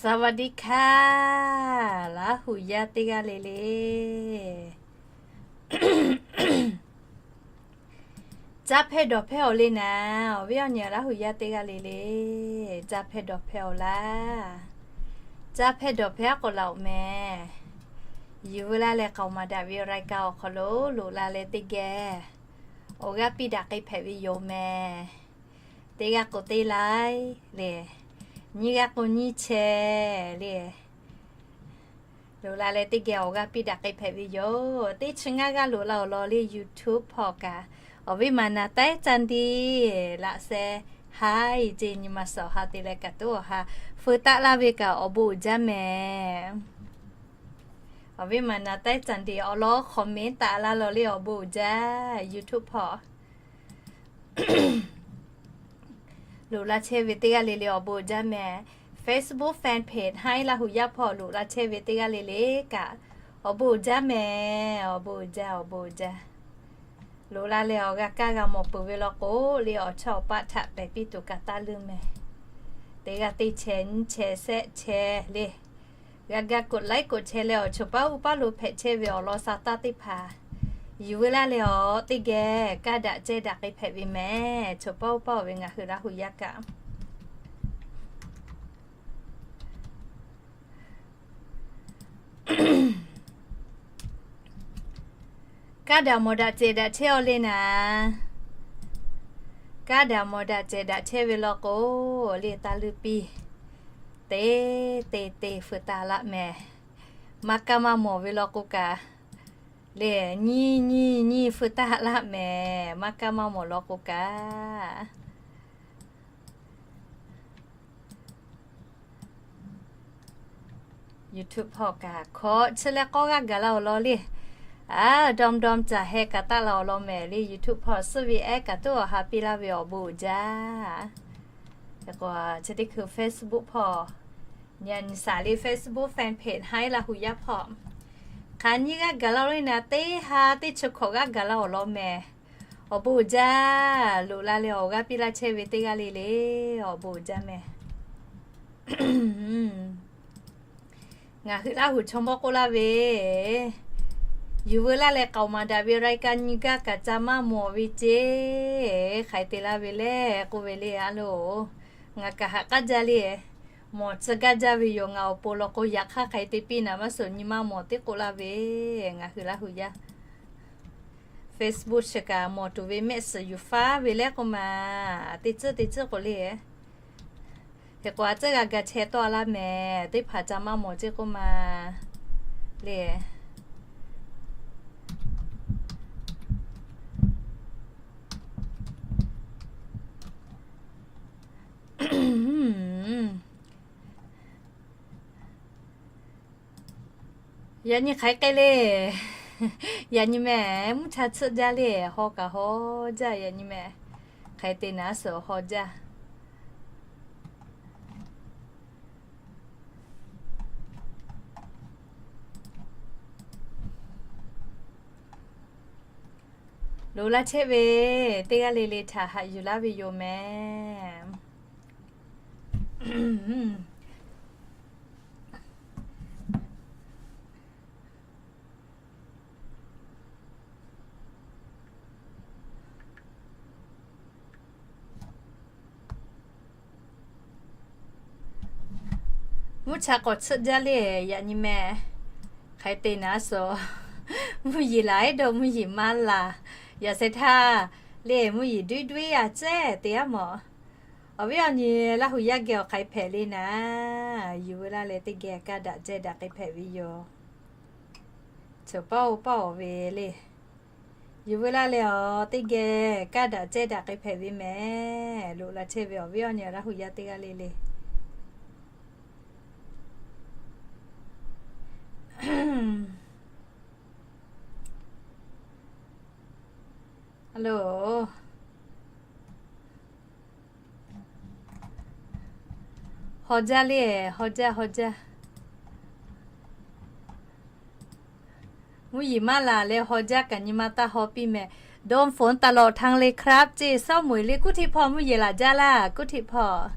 สวัสดีค่ะ Laˇ huˍ yaˇ teˇ g'aˇ le le. Caˇ hpehˇ dawˬ hpehˇ awˬ le naˍ, awˬ viˉ awˬ nyi Laˇ huˍ yaˇ teˇ g'aˇ le le. Caˇ hpehˇ dawˬ hpehˇ awˬ laˇ. Caˇ hpehˇ dawˬ hpehˇ aˉ k'oˆ laˇ oˬ mehˍ. Yuˬ veu laˇ leh k'aoˍ maˍ daꞈ ve รายการ awˬ hk'aw lo loꞈ la leh teˇ geh awˬ g'aˇ piˇ daꞈ k'ai hpehꞈ ve yoˬ mehˍ. Teˇ g'aˇ k'o teˇ like le, nyiˇ g'aˇ k'o nyiˇ share le. Loꞈ la leh teˇ geh awˬ g'aˇ piˇ daꞈ k'ai hpehꞈ ve yoˬ. Teˇ chi ngaˇ g'aˇ loꞈ la awˬ lawn le YouTube hpawˇ kaꞈ, awˬ viˉ maˍ naˍ taiˉ ca nti laꞈ sheh ha i ce nyi ma suhˍ ha te leh kaꞈ tuˉ awˬ ha feu taˆ laˇ ve kaꞈ awˬ bon uiˍ jaˇ mehˍ. Awˬ viˉ maˍ naˍ taiˉ ca nti awˬ lawn comment taˍ laˇ lawn le awˬ bon uiˍ jaˇ YouTube hpawˇ. Loꞈ la chehˇ ve teˇ g'aˇ le le awˬ bon uiˍ jaˇ mehˍ. Facebook fan page Haiˉ Laˇ huˍ yaˇ hpawˇ loꞈ la chehˇ ve teˇ g'aˇ le le kaꞈ awˬ bon uiˍ jaˇ mehˍ. Awˬ bon uiˍ jaˇ, awˬ bon uiˍ jaˇ. Loꞈ la leh awˬ g'a kaˇ g'a mawˬ peuˬ ve law k'o le awˬ chawˇ awˬ paˆ htaꞈ pehˬ piˇ tuˬ kaꞈ taˇ leuˇ mehˍ. Teˇ g'aˇ teˇ share nyiˇ share shehˆ share le. G'a ga กดไลค์ กดแชร์ leh awˬ choˬ paˉ uˉ paˉ lo hpehꞈ chehˇ ve awˬ lawn sha taˇ teˇ hpaˍ yuˬ veu laˇ leh awˬ teˇ geh kaˇ daꞈ cehˇ daꞈ k'ai hpehꞈ ve mehˍ. Choˬ paˉ uˉ paˉ ve ngaˬ hui Laˇ huˍ yaˇ kaꞈ kaˇ daꞈ mawˬ daꞈ cehˬ daꞈ chehˇ awˬ le naˍ. Kaˇ daꞈ mawˬ daꞈ cehˬ daꞈ chehˇ ve law k'o le taˇ leuˇ piˇ. Te te te feu taˆ laˇ mehˍ. Maˇ kaˇ maˇ mawˬ ve law k'o kaꞈ le nyiˇ nyiˇ nyiˇ feu taˆ laˇ mehˍ. Maˇ kaˇ maˇ mawˬ law k'o kaꞈ YouTube hpawˇ kaꞈ hkawꞈ chi leh k'awˇ g'aˇ gaˬ la awˬ lawn le. Aˬ, dawˇ dawˇ caˬ heh kaꞈ taˆ la awˬ lawn mehˍ le. YouTube hpawˇ suhˉ ve ehˉ kaꞈ tuˉ awˬ ha piˇ laˇ ve awˬ bon uiˍ jaˇ. Chi teˇ hkui Facebook hpawˇ nyi a nyi shaˍ le Facebook fan page Haiˉ Laˇ huˍ yaˇ hpawˇ hk'aˬ nyiˇ g'aˇ gaˬ la le naˍ teˇ ha teˇ chi hkawꞈ g'aˇ gaˬ la awˬ lawn mehˍ. Awˬ bon uiˍ jaˇ. Loꞈ la leh awˬ g'aˇ piˇ laˇ chehˇ ve teˇ g'aˇ le le awˬ bon uiˍ jaˇ mehˍ. Ngaˬ hui Laˇ huˍ chaw mawˇ k'oˆ laˇ ve, yuˬ veu laˇ leh k'aoˍ maˍ daꞈ ve รายการ nyi gaˇ kaꞈ ca maˇ mawˬ ve ceˇ, hk'aˬ hk'e te laˇ ve le k'oˆ ve le a loˬ. Ngaˬ kaꞈ haꞈ k'aˉ jaˇ le. Mawˬ tcuh gaˇ jaˇ ve yoˬ. Ngaˬ awˬ pon law k'o yaꞈ hk'aˇ hk'aˬ hk'e te piˇ naˍ maˇ suhˍ nyi maˇ mawˬ teˇ k'oˆ laˇ ve, ngaˬ hui Laˇ huˍ yaˇ Facebook chi kaꞈ mawˬ tuˬ ve mehˆ suhˍ yuˬ faˉ ve le k'oˆ ma. Teˇ tcuhˉ teˇ tcuhˉ k'o le. Hk'e k'o a tcuhˉ g'a ga chehˇ tawˆ laˇ mehˍ. Teˇ hpaˍ ca maˇ mawˬ ceˇ k'oˆ ma le. Yaꞈ nyi hk'aˬ hk'e le. Yaꞈ nyi mehˍ, mvuhˇ cha tsuhˆ jaˇ le, haw kaꞈ haw jaˇ. Yaꞈ nyi mehˍ, hk'aˬ hk'e te naˍ suhˍ haw jaˇ. Loꞈ la chehˇ ve teˇ g'aˇ le le htaꞈ haꞈ yuˬ laˇ ve yoˬ mehˍ. Mvuhˇ cha k'awꞈ tsuhˆ jaˇ le. Yaꞈ nyi mehˍ, hk'aˬ hk'e te naˍ suhˍ mvuhˇ yeˬ laˬ eˉ dawˇ mvuhˇ yeˬ maˇ laˬ. Yaꞈ sheh htaˇ le mvuhˇ yeˬ duiˉ duiˉ a cehˇ te aˉ mawˬ. Awˬ viˉ awˬ nyi Laˇ huˍ yaˇ geh awˬ hk'aˬ hk'e hpehꞈ le naˍ, yuˬ veu laˇ leh teˇ geh kaˇ daꞈ cehˇ daꞈ k'ai hpehꞈ ve yoˬ. Cawˬ paˇ oˇ paˇ awˬ ve le. Yuˬ veu laˇ leh awˬ teˇ geh kaˇ daꞈ cehˇ daꞈ k'ai hpehꞈ ve mehˍ. Loꞈ la chehˇ ve awˬ viˉ awˬ nyi Laˇ huˍ yaˇ teˇ g'aˇ le le. A loˬ, haw jaˇ le, haw jaˇ haw jaˇ. Mvuhˇ yeˬ maˇ laˬ leh haw jaˇ kaꞈ nyi ma taˇ haw piˇ mehˍ. โดนฝนตลอดทางเลยครับ ceˇ sawˉ meuˍ le. Kuˇ htiˆ hpawˇ mvuhˇ yeˬ laˬ jaˇ laˇ, Kuˇ htiˆ hpawˇ.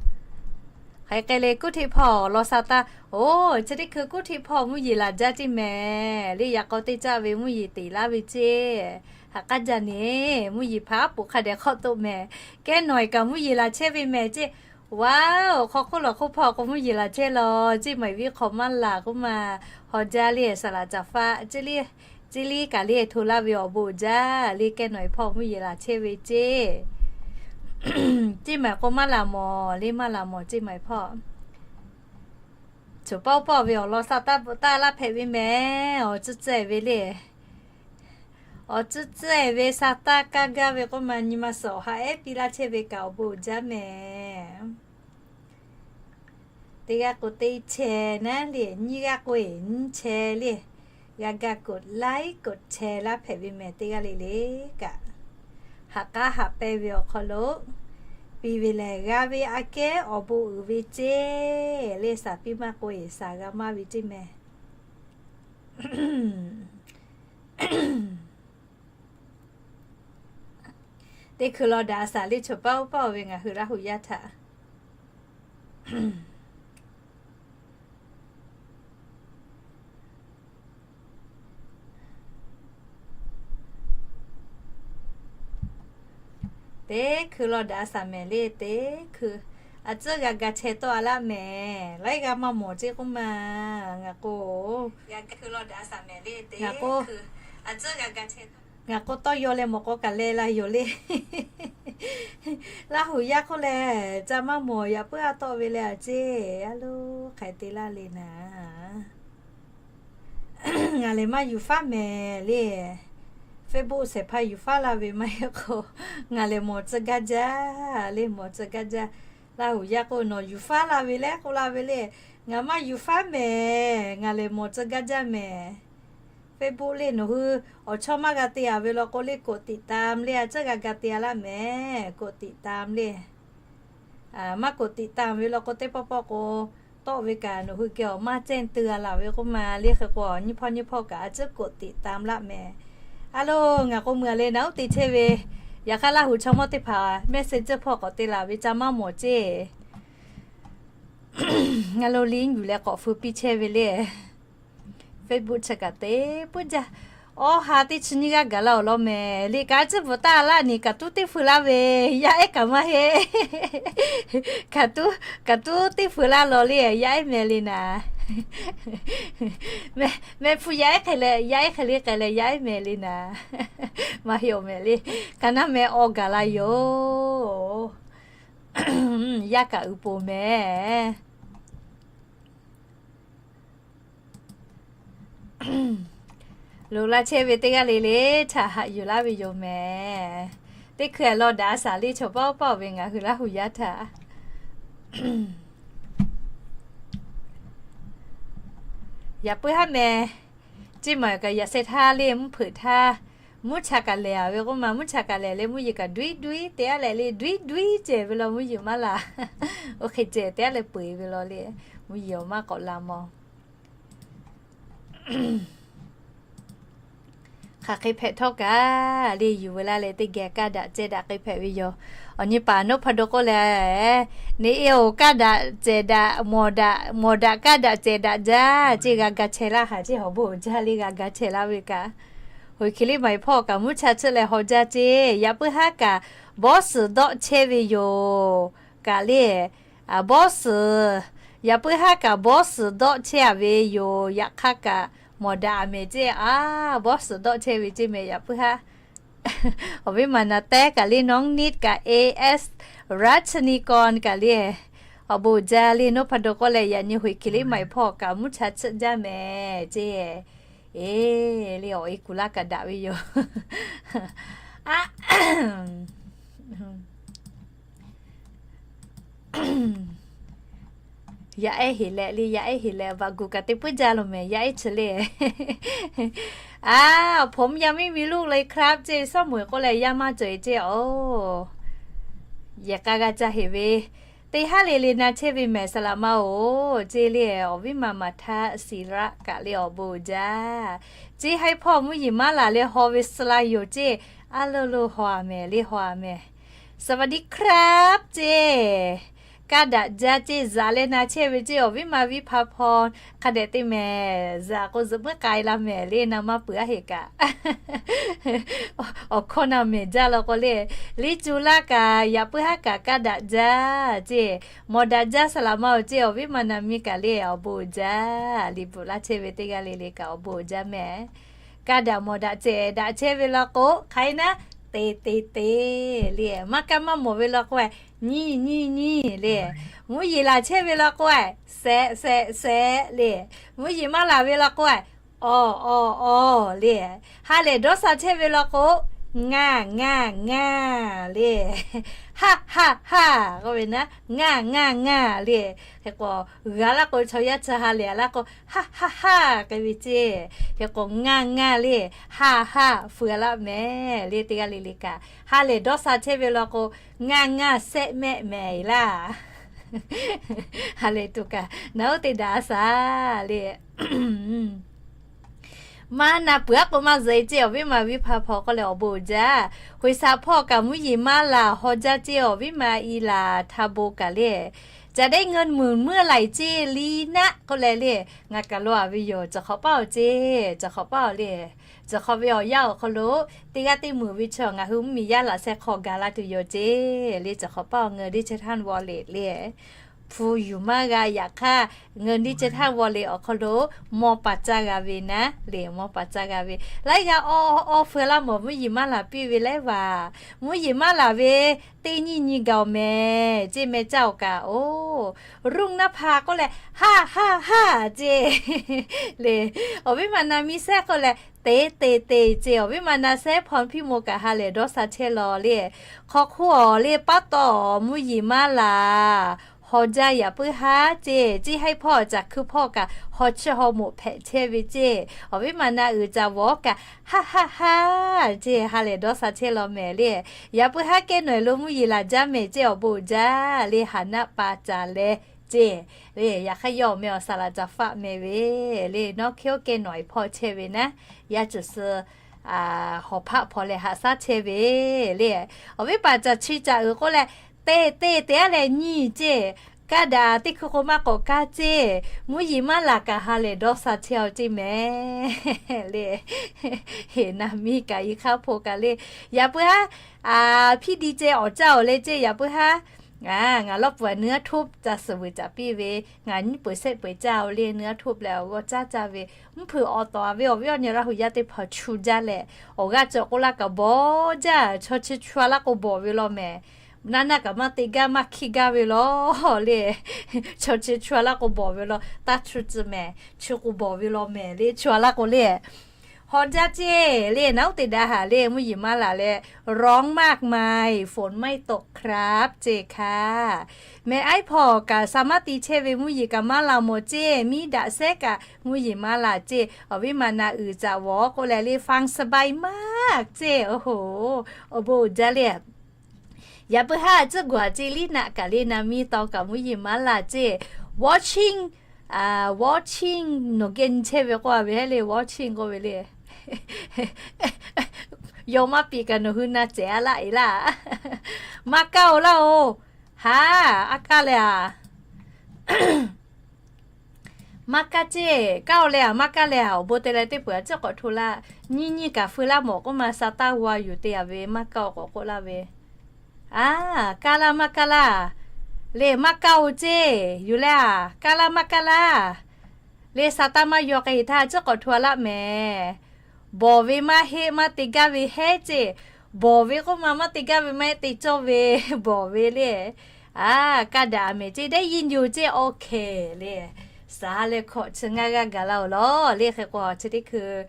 Hk'aˬ hk'e le, kuˇ hteˆ hpawˇ awˬ lawn sa taˇ, oˬ, chi teˇ hkui kuˇ hteˆ hpawˇ mvuhˇ yeˬ laˬ jaˇ ceˇ mehˍ le. Yaꞈ k'aw teˇ caˆ ve mvuhˇ yeˬ teꞈ laˇ ve ceˇ. Haꞈ k'aˉ jaˇ neˇ, mvuhˇ yeˬ hpaˇ aˉ poꞈ hk'a dehꞈ hk'awˆ toˆ mehˍ. Kehˉ nawˬ eˬ kaꞈ mvuhˇ yeˬ laˬ chehˇ ve mehˍ ceˇ. Wa, awˬ hk'aw hk'oˆ lawˬ hk'oˆ hpawˇ k'o mvuhˇ yeˬ laˬ chehˇ law ceˇ. Maˍ iˬ viˉ hk'awꞈ maˇ laˬ k'oˆ ma, haw jaˇ le, saˍ laꞈ caˍ faˆ ceˇ le, ceˇ le kaꞈ le, hto laˇ ve awˬ bon uiˍ jaˇ le. Kehˉ nawˬ eˬ hpawˇ mvuhˇ yeˬ laˬ chehˇ ve ceˇ. Ceˇ maˬ k'o maˇ laˬ mawˬ le, maˇ laˬ mawˬ ceˇ maˬ eˬ hpawˇ. Choˬ paˆ uˉ paˆ ve awˬ lawn sa taˇ laˇ hpehꞈ ve mehˍ. Awˬ tcuhˇ tcuhˇ ve le, awˬ tcuhˇ tcuhˇ ve sa taˇ kaˇ gaˇ ve k'oˆ ma, nyi ma suhˍ awˬ ha ehˉ piˇ laˇ chehˇ ve kaꞈ awˬ bon uiˍ jaˇ mehˍ. Teˇ g'aˇ k'o teˇ chehˇ naˉ le, nyiˇ g'aˇ k'o eˬ nyiˇ chehˇ le, g'a ga กดไลค์ กดแชร์ laˇ hpehꞈ ve mehˍ. Teˇ g'aˇ le le kaꞈ, haꞈ k'aˉ haꞈ pehnˇ ve awˬ hk'aw lo piˇ ve lehˬ, g'a ve aꞈ kehˉ awˬ bon uiˍ ve ceˇ le. Saˍ piˇ maˇ k'o eˬ saˍ g'a maˇ ve ceˇ mehˍ. Teˇ hkui law daꞈ a saˍ le, choˬ paˆ uˉ paˆ ve ngaˬ hui Laˇ huˍ yaˇ htaꞈ teˇ hkui law daꞈ a saˍ mehˍ le. Teˇ hkui a tcuhˉ g'a ga chehˇ tawˆ a laˇ mehˍ. Laiˉ g'aˇ maˇ mawˬ ceˇ k'oˆ ma. Ngaˬ k'o, ngaˬ k'o, ngaˬ k'o tawˇ yaw leh mawˬ k'aw kaꞈ leh la yoˬ le. Laˇ huˍ yaˇ k'oˆ leh, ca maˇ mawˬ yaꞈ puiˉ a tawˆ ve leh a ceˇ. A lo, hk'aˬ hk'e te laˇ le naˍ. Ngaˬ lehˬ maˇ yuˬ faˉ mehˍ le. Facebook shehˍ hpaˇ yuˬ faˉ laˇ ve maˇ heˆ k'o, ngaˬ lehˬ mawˬ tcuh gaˇ jaˇ le, mawˬ tcuh gaˇ jaˇ. Laˇ huˍ yaˇ k'o, nawˬ yuˬ faˉ laˇ ve leh k'oˆ laˇ ve le. Ngaˬ maˇ yuˬ faˉ mehˍ. Ngaˬ lehˬ mawˬ tcuh gaˇ jaˇ mehˍ. Facebook le nawˬ hui awˬ chawˇ maˇ g'a te a ve law k'o le, กดติดตาม le a tcuhˉ g'a ga te a laˇ mehˍ. กดติดตาม le. Maˇ กดติดตาม ve law k'o, teˇ pawˆ pawˆ k'o, tawˆ ve kaꞈ nawˬ hui geh awˬ maˇ แจ้งเตือน a laˬ ve k'oˆ ma le. Hk'e k'o, nyiˇ hpawˇ nyiˇ hpawˇ kaꞈ a tcuhˉ กดติดตาม laˇ mehˍ. A lo, ngaˬ k'o meuˬ a le naˍ uˉ te chehˇ ve, yaꞈ hk'aˇ Laˇ huˍ chaw mawˇ teˇ hpaˍ Messenger hpawˇ k'awꞈ te laˬ ve ca maˇ mawˬ ceˇ. Ngaˬ lo liˇ yuˬ leh k'awꞈ feu piˇ chehˇ ve le. Facebook chi kaꞈ te puiˉ jaˇ. Awˬ ha teˇ chi nyiˇ g'aˇ gaˬ la awˬ lawn mehˍ le. Kaꞈ a tcuhˉ bvuhꞈ taˇ laˇ ni, kaꞈ tuˉ teˇ feu laˇ ve, yaˇ ehˉ kaꞈ maˇ heˆ. Kaꞈ tuˉ, kaꞈ tuˉ teˇ feu laˇ law le, yaˇ ehˉ mehˍ le naˍ. Mehˆ hpu yaˇ ehˉ hk'e leh, yaˇ ehˉ hk'e le k'ai leh, yaˇ ehˉ mehˍ le naˍ. Maˇ heˆ awˬ mehˍ le. Ka naˉ mehˍ awˬ gaˬ la yoˬ. Yaˇ kaꞈ uiˍ poˬ mehˍ. Loꞈ la chehˇ ve teˇ g'aˇ le le htaꞈ haꞈ yuˬ laˇ ve yoˬ mehˍ. Teˇ hkui a law daꞈ a saˍ le, chaw paˆ paˆ ve ngaˬ hui Laˇ huˍ yaˇ htaꞈ yaꞈ puiˉ haˉ mehˍ. Ceˇ maˬ kaꞈ yaꞈ sheh htaˇ le mvuhˇ hpeuꞈ htaˇ, mvuhˇ cha kaꞈ lehˬ a ve k'oˆ ma, mvuhˇ cha kaꞈ lehˬ leh mvuhˇ yeˬ kaꞈ duiˉ duiˉ te a leh le, duiˉ duiˉ ceh ve law mvuhˇ yeˬ maˇ laˬ. Oˇ hk'e ceh te a leh peu eˬ ve law le, mvuhˇ yeˬ awˬ maˇ k'awꞈ la mawˬ. Hk'aˬ hk'e hpehꞈ htawˇ kaꞈ le, yuˬ ve laˇ leh teˇ geh kaˇ daꞈ ceh daꞈ hk'e hpehꞈ ve yoˬ. Awˬ nyi paˍ Noˉ hpa do k'oˆ leh, neˇ e oˬ kaˇ daꞈ ceh daꞈ, mawˬ daꞈ, mawˬ daꞈ kaˇ daꞈ ceh daꞈ jaˇ ceˇ, g'a ga chehˇ laˇ haˍ ceˇ, awˬ bon uiˍ jaˇ le, g'a ga chehˇ laˇ ve kaꞈ. Hoꞈ hkiˬ liˇ maˬ eˬ hpawˇ kaꞈ mvuhˇ cha tsuhˆ leh haw jaˇ ceˇ, yaꞈ puiˉ haˉ kaꞈ bawˇ suhˍ dawˆ chehˇ ve yoˬ. Kaꞈ le, bawˇ suhˍ, yaꞈ puiˉ haˉ kaꞈ bawˇ suhˍ dawˆ chehˇ a ve yoˬ. Yaꞈ hk'aˇ kaꞈ mawˬ daꞈ a mehˍ ceˇ, a, bawˇ suhˍ dawˆ chehˇ ve ceˇ mehˍ yaꞈ puiˉ haˉ. Awˬ viˉ maˬ naˍ tehˉ kaꞈ le, nawˉ niˆ kaꞈ, A S Rajanikon kaꞈ le, awˬ bon uiˍ jaˇ le, Noˉ hpa do k'oˆ leh yaꞈ nyi Hoꞈ hkiˬ liˇ maˬ eˬ hpawˇ kaꞈ mvuhˇ cha tsuhˆ jaˇ mehˍ ceˇ. E, le awˬ e kuˬ laˇ kaꞈ daꞈ ve yoˬ. Yaˇ ehˉ heˍ leh le, yaˇ ehˉ heˍ leh vaꞈ guˬ kaꞈ te puiˉ jaˇ lo mehˍ, yaˇ ehˉ chi le. A, ผมยังไม่มีลูกเลยครับ ceˇ, sawˉ mawˬ eˬ k'oˆ leh yaˇ maˇ cawˬ eˬ ceˇ, o, yehˬ k'a g'a ca heˍ ve, teˇ haˉ le le na chehˇ ve mehˍ saˍ laꞈ ma oˬ ceˇ le. Awˬ viˉ maˬ maˍ htaˇ siˍ laˆ kaꞈ le awˬ bon uiˍ jaˇ ceˇ, haiˉ hpawˇ mvuhˇ yeˬ maˇ laˬ leh haw ve suh la yoˬ ceˇ. A lo lo haw a mehˍ le, haw a mehˍ. สวัสดีครับ ceˇ. Kaˇ daꞈ jaˇ ceˇ, zaꞈ leh na chehˇ ve ceˇ. Awˬ viˉ ma viˉ hpa hpaw hk'a dehꞈ te mehˍ. Zaꞈ k'o zuhꞈ muiˉ k'ai la mehˍ le, na maˇ peuˬ aˉ heˆ kaꞈ. Awˬ hkawˇ na mehˍ jaˇ law k'o le, liˇ cu laˇ kaꞈ yaꞈ puiˉ haˉ kaꞈ kaˇ daꞈ jaˇ ceˇ. Mawˬ daꞈ jaˇ saˍ laꞈ ma-oˬ ceˇ. Awˬ viˉ ma na miˇ kaꞈ le awˬ bon uiˍ jaˇ. Liꞈ bvuhꞈ laˇ chehˇ ve teˇ g'aˇ le le kaꞈ awˬ bon uiˍ jaˇ mehˍ. Kaˇ daꞈ mawˬ daꞈ cehˬ daꞈ chehˇ ve law k'o, hk'aˬ hk'e naˉ, te te te le. Maˇ kaˇ maˇ mawˬ ve law k'o, nyiˇ nyiˇ nyiˇ le. Mvuhˇ yeˬ laˬ chehˇ ve law k'o, sehꞈ sehꞈ sehꞈ le. Mvuhˇ yeˬ maˇ laˬ ve law k'o, awˬ awˬ awˬ le. Ha lehˬ dawˇ sha chehˇ ve law k'o, ngaˇ ngaˇ ngaˇ le. Haˇ haˇ haˇ k'oˆ ve naˉ, ngaˇ ngaˇ ngaˇ le. Hk'e k'o, g'a laˇ k'o chaw yaˇ chi ha lehˬ laˇ k'o, haˇ haˇ haˇ k'ai ve ceˇ. Hk'e k'o ngaˇ ngaˇ le, haˇ haˇ feu laˇ mehˍ le. Teˇ g'aˇ le le kaꞈ ha lehˬ dawˇ sha chehˇ ve law k'o, ngaˇ ngaˇ sehˆ mehˆ mehˍ laˇ. Ha lehˬ tuˬ kaꞈ na oˉ te daꞈ a shaˍ le. Maˇ na peuˬ aˉ k'o maˇ zuhꞈ e ceˇ. Awˬ viˉ ma viˉ hpa hpaw k'oˆ leh awˬ bon uiˍ jaˇ. Hoꞈ shaˍ hpawˇ kaꞈ mvuhˇ yeˬ maˇ laˬ haw jaˇ ceˇ. Awˬ viˉ ma i laˬ hta bon kaꞈ le, จะได้เงินหมื่นเมื่อไหร่ ceˇ liˇ naˆ k'oˆ leh le. Ngaˬ kaꞈ lo a ve yoˬ. Cawˬ hk'awꞈ paˇ awˬ ceˇ, cawˬ hk'awꞈ paˇ awˬ le. Cawˬ hk'awꞈ ve awˬ yanˇ awˬ hk'aw lo teˇ g'aˇ teˇ meuꞈ ve chaw ngaˬ hui mvuhˇ miˬ yaˇ laꞈ sheh hk'aw gaˬ la tuˬ yoˬ ceˇ le. Cawˬ hk'awꞈ paˇ awˬ ngeu digital wallet le. Hpu yuˬ maˇ g'a yaꞈ hk'aˇ, ngeu digital wallet awˬ hk'aw lo mawˇ paˍ caˇ g'a ve naˉ le. Mawˇ paˍ caˇ g'a ve laiˉ g'aˇ awˇ awˇ feu laˇ mawˬ. Mvuhˇ yeˬ maˇ laˬ piˇ ve laiˉ vaˬ. Mvuhˇ yeˬ maˇ laˬ ve teˇ nyiˇ nyi gaˬ awˬ mehˍ ceˇ. Meh caˇ awˬ kaꞈ oˬ, รุ่งนภา k'oˆ leh haˇ haˇ haˇ ceˇ le. Awˬ viˉ ma na miˇ sehˉ k'oˆ leh te te te ceˇ. Awˬ viˉ ma na sehˉ พรพิมล kaꞈ ha lehˬ dawˇ sha chehˇ law le. Hk'aw hk'oˆ awˬ le paˉ taw mvuhˇ yeˬ maˇ laˬ haw jaˇ yaꞈ puiˉ haˉ ceˇ. Ciˇ haiˉ hpawˇ caˬ hkui hpawˇ kaꞈ haw chiˇ haw moꞈ hpehꞈ chehˇ ve ceˇ. Awˬ viˉ ma na uiˍ caꞈ vawˬ kaꞈ haˇ haˇ haˇ ceˇ. Ha lehˬ dawˇ sha chehˇ law mehˍ le. Yaꞈ puiˉ haˉ kehˉ nawˬ e lo mvuhˇ yeˬ laˬ jaˇ mehˍ ceˇ. Awˬ bon uiˍ jaˇ le. Haˍ naˆ pa caˍ leh ceˇ le. Yaꞈ hk'aˇ yawˇ awˬ meh awˬ saˍ laꞈ caˍ faˆ meh ve le. Nawˉ hk'e oˇ kehˉ nawˬ e hpawˇ chehˇ ve naˉ, yaˇ ceuˬ suh hawˍ hpaˆ hpaw leh haꞈ shaˉ chehˇ ve le. Awˬ viˉ paˍ caˬ chi caˬ uiˍ k'oˆ leh te te te aˉ leh nyiˇ ceˇ. Kaˇ daꞈ teˇ hkui k'o maˇ k'awꞈ kaˇ ceˇ. Mvuhˇ yeˬ maˇ laˬ kaꞈ ha lehˬ dawˇ sha chehˇ aw ceˇ mehˍ le. Heˍ na miˇ kaꞈ i hk'aˇ hpo kaꞈ le. Yaꞈ puiˉ haˉ พี่ดีเจ awˬ caˇ awˬ le ceˇ. Yaꞈ puiˉ haˉ ngaˬ lawˇ peuˬ a เนื้อทุ่ม ca suhˍ vuiˬ caˍ piˇ ve. Ngaˬ nyiˇ peuˬ shehˆ peuˬ caˇ o le เนื้อทุ่ม leh awˬ g'awˇ caˉ caˇ ve. Mvuhˇ hpeuꞈ awˬ tawˍ a ve awˬ viˉ awˬ nyi Laˇ huˍ yaˇ teˇ hpaˍ chu jaˇ leh awˬ g'aˇ cawˬ k'oˆ laˇ kaꞈ bawˬ jaˇ. Chaw chi chu a laˇ k'o bawˬ ve law mehˍ. Naˆ naˆ kaꞈ maˇ te gaˇ maˇ hkiˇ gaˇ ve law le. Chaw chi chu a laˇ k'o bawˬ ve law, taˇ chu tcuh mehˍ. Chi k'o bawˬ ve law mehˍ le. Chu a laˇ k'o le haw jaˇ ceˇ le. Naˉ oˉ te daꞈ haˍ le. Mvuhˇ yeˬ maˇ laˬ leh ร้องมากมาย ฝนไม่ตกครับ ceˇ hkaˇ. Meh aiˉ hpawˇ kaꞈ sa maˇ ti chehˇ ve mvuhˇ yeˬ kaꞈ maˇ laˬ mawˬ ceˇ. Miˇ daꞈ sehˉ kaꞈ mvuhˇ yeˬ maˇ laˬ ceˇ. Awˬ viˉ ma na uiˍ caꞈ vawˬ k'oˆ leh le ฟังสบายมาก ceˇ. Oˇ hoꞈ, awˬ bon uiˍ jaˇ le. Yaꞈ puiˉ haˉ a ciˉ g'uˬ a ceˇ liˇ naˆ kaꞈ le na miˇ taw kaꞈ mvuhˇ yeˬ maˇ laˬ ceˇ. Watching, watching nawˬ geh nyi chehˇ ve k'oˆ a ve heˉ le. Watching k'oˆ ve le. Yawˇ maˇ piˇ kaꞈ nawˬ hui na cehˬ a laˇ e laˇ. Maˇ kaˇ o laˇ oˬ. Haˍ, a kaˇ leh a. Maˇ kaˇ ceˇ. Kaˇ o leh a, maˇ kaˇ leh a. Awˬ bon te leh teˇ peuˬ a ciˉ k'awꞈ hto laˇ. Nyiˇ nyiˇ kaꞈ feu laˇ mawˬ k'oˆ ma sa taˇ g'aw yuˬ te a ve maˇ kaˇ o k'awꞈ k'oˆ laˇ ve. A, kaˇ laˇ maˇ kaˇ laˇ. Le maˇ kaˇ o ceˇ. Yuˬ leh a, kaˇ laˇ maˇ kaˇ laˇ. Le sa taˇ maˇ yaw k'ai htaˇ a ciˉ k'awꞈ hto a laˇ mehˍ. Bawˬ ve maˇ heˆ, maˇ te gaˇ ve heˉ ceˇ. Bawˬ ve k'oˆ ma maˇ te gaˇ ve maˇ heˆ, te cawˇ ve bawˬ ve le. A, kaˇ daꞈ a mehˍ ceˇ. ได้ยินอยู่ ceˇ. Awˬ hkeh le. Saˍ ha leh hkawꞈ chi ngaˇ g'aˇ gaˬ laˇ oˬ law le. Hk'e k'o chi teˇ hkui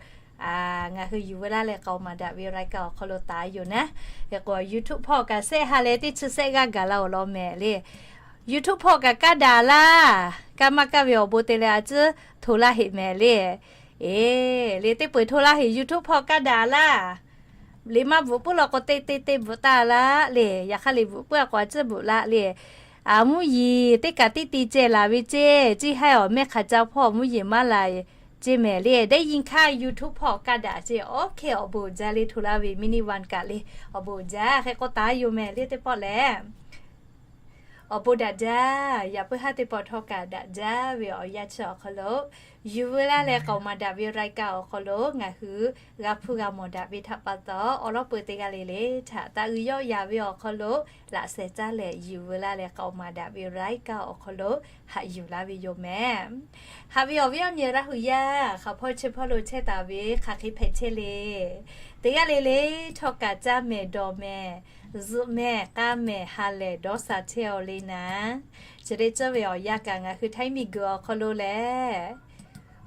ngaˬ hui yuˬ veu laˇ leh k'aoˍ maˍ daꞈ ve รายการ awˬ hk'aw lo taˍ yoˬ naˉ. Hk'e k'o YouTube hpawˇ kaꞈ sehˆ ha leh teˇ chi sehˆ g'aˇ gaˬ laˇ oˬ law mehˍ le. YouTube hpawˇ kaꞈ kaˇ daꞈ laˇ. Kaˇ maˇ kaˇ ve awˬ bon te leh a ciˉ hto laˇ heꞈ mehˍ le. Eˬ, le teˇ peuˬ hto laˇ heꞈ. YouTube hpawˇ kaˇ daꞈ laˇ. Le maˇ bvuhꞈ puiˉ law k'o te te te bvuhꞈ taˇ laˇ le. Yaꞈ hk'aˇ le bvuhꞈ puiˉ a k'o a ciˉ bvuhꞈ laˇ le. A, mvuhˇ yeˬ teˇ kaꞈ teˇ te ceh laˬ ve ceˇ. Ciˇ haiˉ awˬ mehˆ hk'aˬ ca hpawˇ mvuhˇ yeˬ maˇ laˬ ceˇ mehˍ le. ได้ยินค่ะ YouTube hpawˇ kaˇ daꞈ ceˇ. Awˬ hkeh awˬ bon uiˍ jaˇ le. Hto laˇ ve มินิวัน kaꞈ le awˬ bon uiˍ jaˇ. Hk'e k'o taˍ yoˬ mehˍ le teˇ pawˆ lehˬ. Awˬ bon daꞈ jaˇ. Yaꞈ puiˉ haˉ teˇ pawˆ htawˇ kaꞈ daꞈ jaˇ ve awˬ yanˇ chi awˬ hk'aw lo, yuˬ veu laˇ leh k'aoˍ maˍ daꞈ ve รายการ awˬ hk'aw lo ngaˬ hui g'a hpuˇ g'a mawˬ daꞈ ve htaꞈ pa taw, awˬ lawn peuˬ teˇ g'aˇ le le htaꞈ taˇ uiˍ yawˆ yaˍ ve awˬ hk'aw lo laꞈ sheh caˇ leh yuˬ veu laˇ leh k'aoˍ maˍ daꞈ ve รายการ awˬ hk'aw lo haꞈ yuˬ laˇ ve yoˬ mehˍ. Haꞈ ve awˬ viˉ awˬ nyi Laˇ hu yaˇ hk'aˬ hpawˇ chi hpawˇ lo chehˇ taˍ ve hk'aˬ hk'e hpehꞈ chehˇ le. Teˇ g'aˇ le le htawˇ kaꞈ caˇ mehˍ dawˬ mehˍ zuhꞈ mehˍ k'aˇ mehˍ ha lehˬ dawˇ sha chehˇ-aw le naˍ. Chi teˇ ceuˬ ve awˬ yanˇ kaꞈ ngaˬ hui htaiˇ miˬguiˬ awˬ hk'aw lo lehˬ,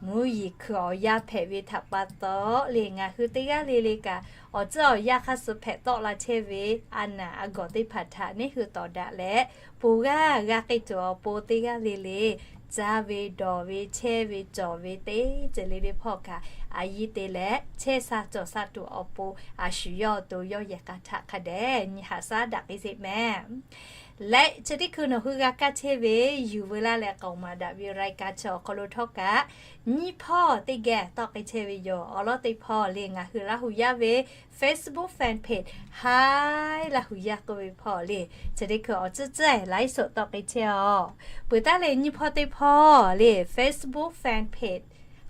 mvuhˇ yeˬ hkui awˬ yanˇ hpehꞈ ve htaꞈ pa taw le, ngaˬ hui teˇ g'aˇ le le kaꞈ awˬ tcuhˉ awˬ yanˇ hk'aˇ suh hpehꞈ tawˆ la chehˇ ve a naˍ a gawˬ teˇ hpaˍ htaꞈ neˇ hui tawˍ daꞈ leh, ponˬ g'aˇ g'a k'ai tuˬ awˬ pon teˇ g'aˇ le le caˇ ve dawˬ ve chehˇ ve cawˬ ve teˇ ceuˬ le le hpawˇ kaꞈ a yiˇ te leh chehˇ sha cawˬ sha tuˬ awˬ pon a shu yawˇ awˬ to yawˇ yehˬ k'a htaꞈ hk'a dehꞈ nyi haꞈ shaˉ daꞈ k'ai sheˍ mehˍ. Leh chi teˇ hkui nawˬ hui g'a kaˇ chehˇ ve yuˬ veu laˇ leh k'aoˍ maˍ daꞈ ve รายการ chi awˬ hk'aw lo htawˇ kaꞈ nyiˇ hpawˇ teˇ geh tawˆ k'ai chehˇ ve yoˬ. Awˬ lawn teˇ hpawˇ le ngaˬ hui Laˇ hu yaˇ ve Facebook fan page Haiˉ Laˇ hu yaˇ k'oˆ ve hpawˇ le, chi teˇ hkui awˬ tcuhˉ tcuhˉ laiˉ suhˍ tawˆ k'ai chehˇ-aw. Peuˬ taˉ le nyiˇ hpawˇ teˇ hpawˇ le Facebook fan page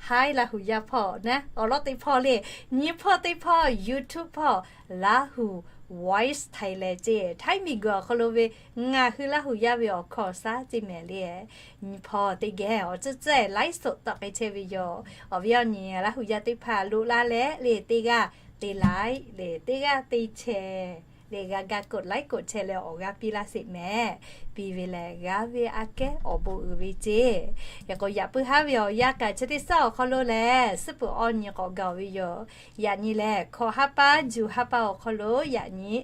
Haiˉ Laˇ hu yaˇ hpawˇ naˉ, awˬ lawn teˇ hpawˇ le nyiˇ hpawˇ teˇ hpawˇ YouTube hpawˇ Laˇ hu Voice Thailand ceˇ, htaiˇ miˬguiˬ awˬ hk'aw lo ve ngaˬ hui Laˇ hu yaˇ ve awˬ hkawˇ awˬ shaˉ ceˇ mehˍ le. Nyiˇ hpawˇ teˇ geh awˬ tcuhˉ tcuhˉ laiˉ suhˍ tawˆ k'ai chehˇ ve yoˬ. Awˬ viˉ awˬ nyi Laˇ hu yaˇ teˇ hpaˍ loꞈ la leh le teˇ g'aˇ te laiˉ le teˇ g'aˇ te chehˇ le g'a ga กดไลค์ กดแชร์ leh awˬ g'aˇ piˇ laˇ sheˍ mehˍ. Piˇ ve lehˬ g'aˇ ve aꞈ kehˉ awˬ bon uiˍ ve ceˇ. Yaꞈ k'o yaꞈ puiˉ haˉ ve awˬ yanˇ kaꞈ chi teˇ suhˉ awˬ hk'aw lo lehˬ suhˉ peuˬ awˬ nyi k'awꞈ gaˬ-oˬ ve yoˬ. Yaꞈ nyi lehˬ hkawꞈ ha pa juˬ ha pa awˬ hk'aw lo yaꞈ nyi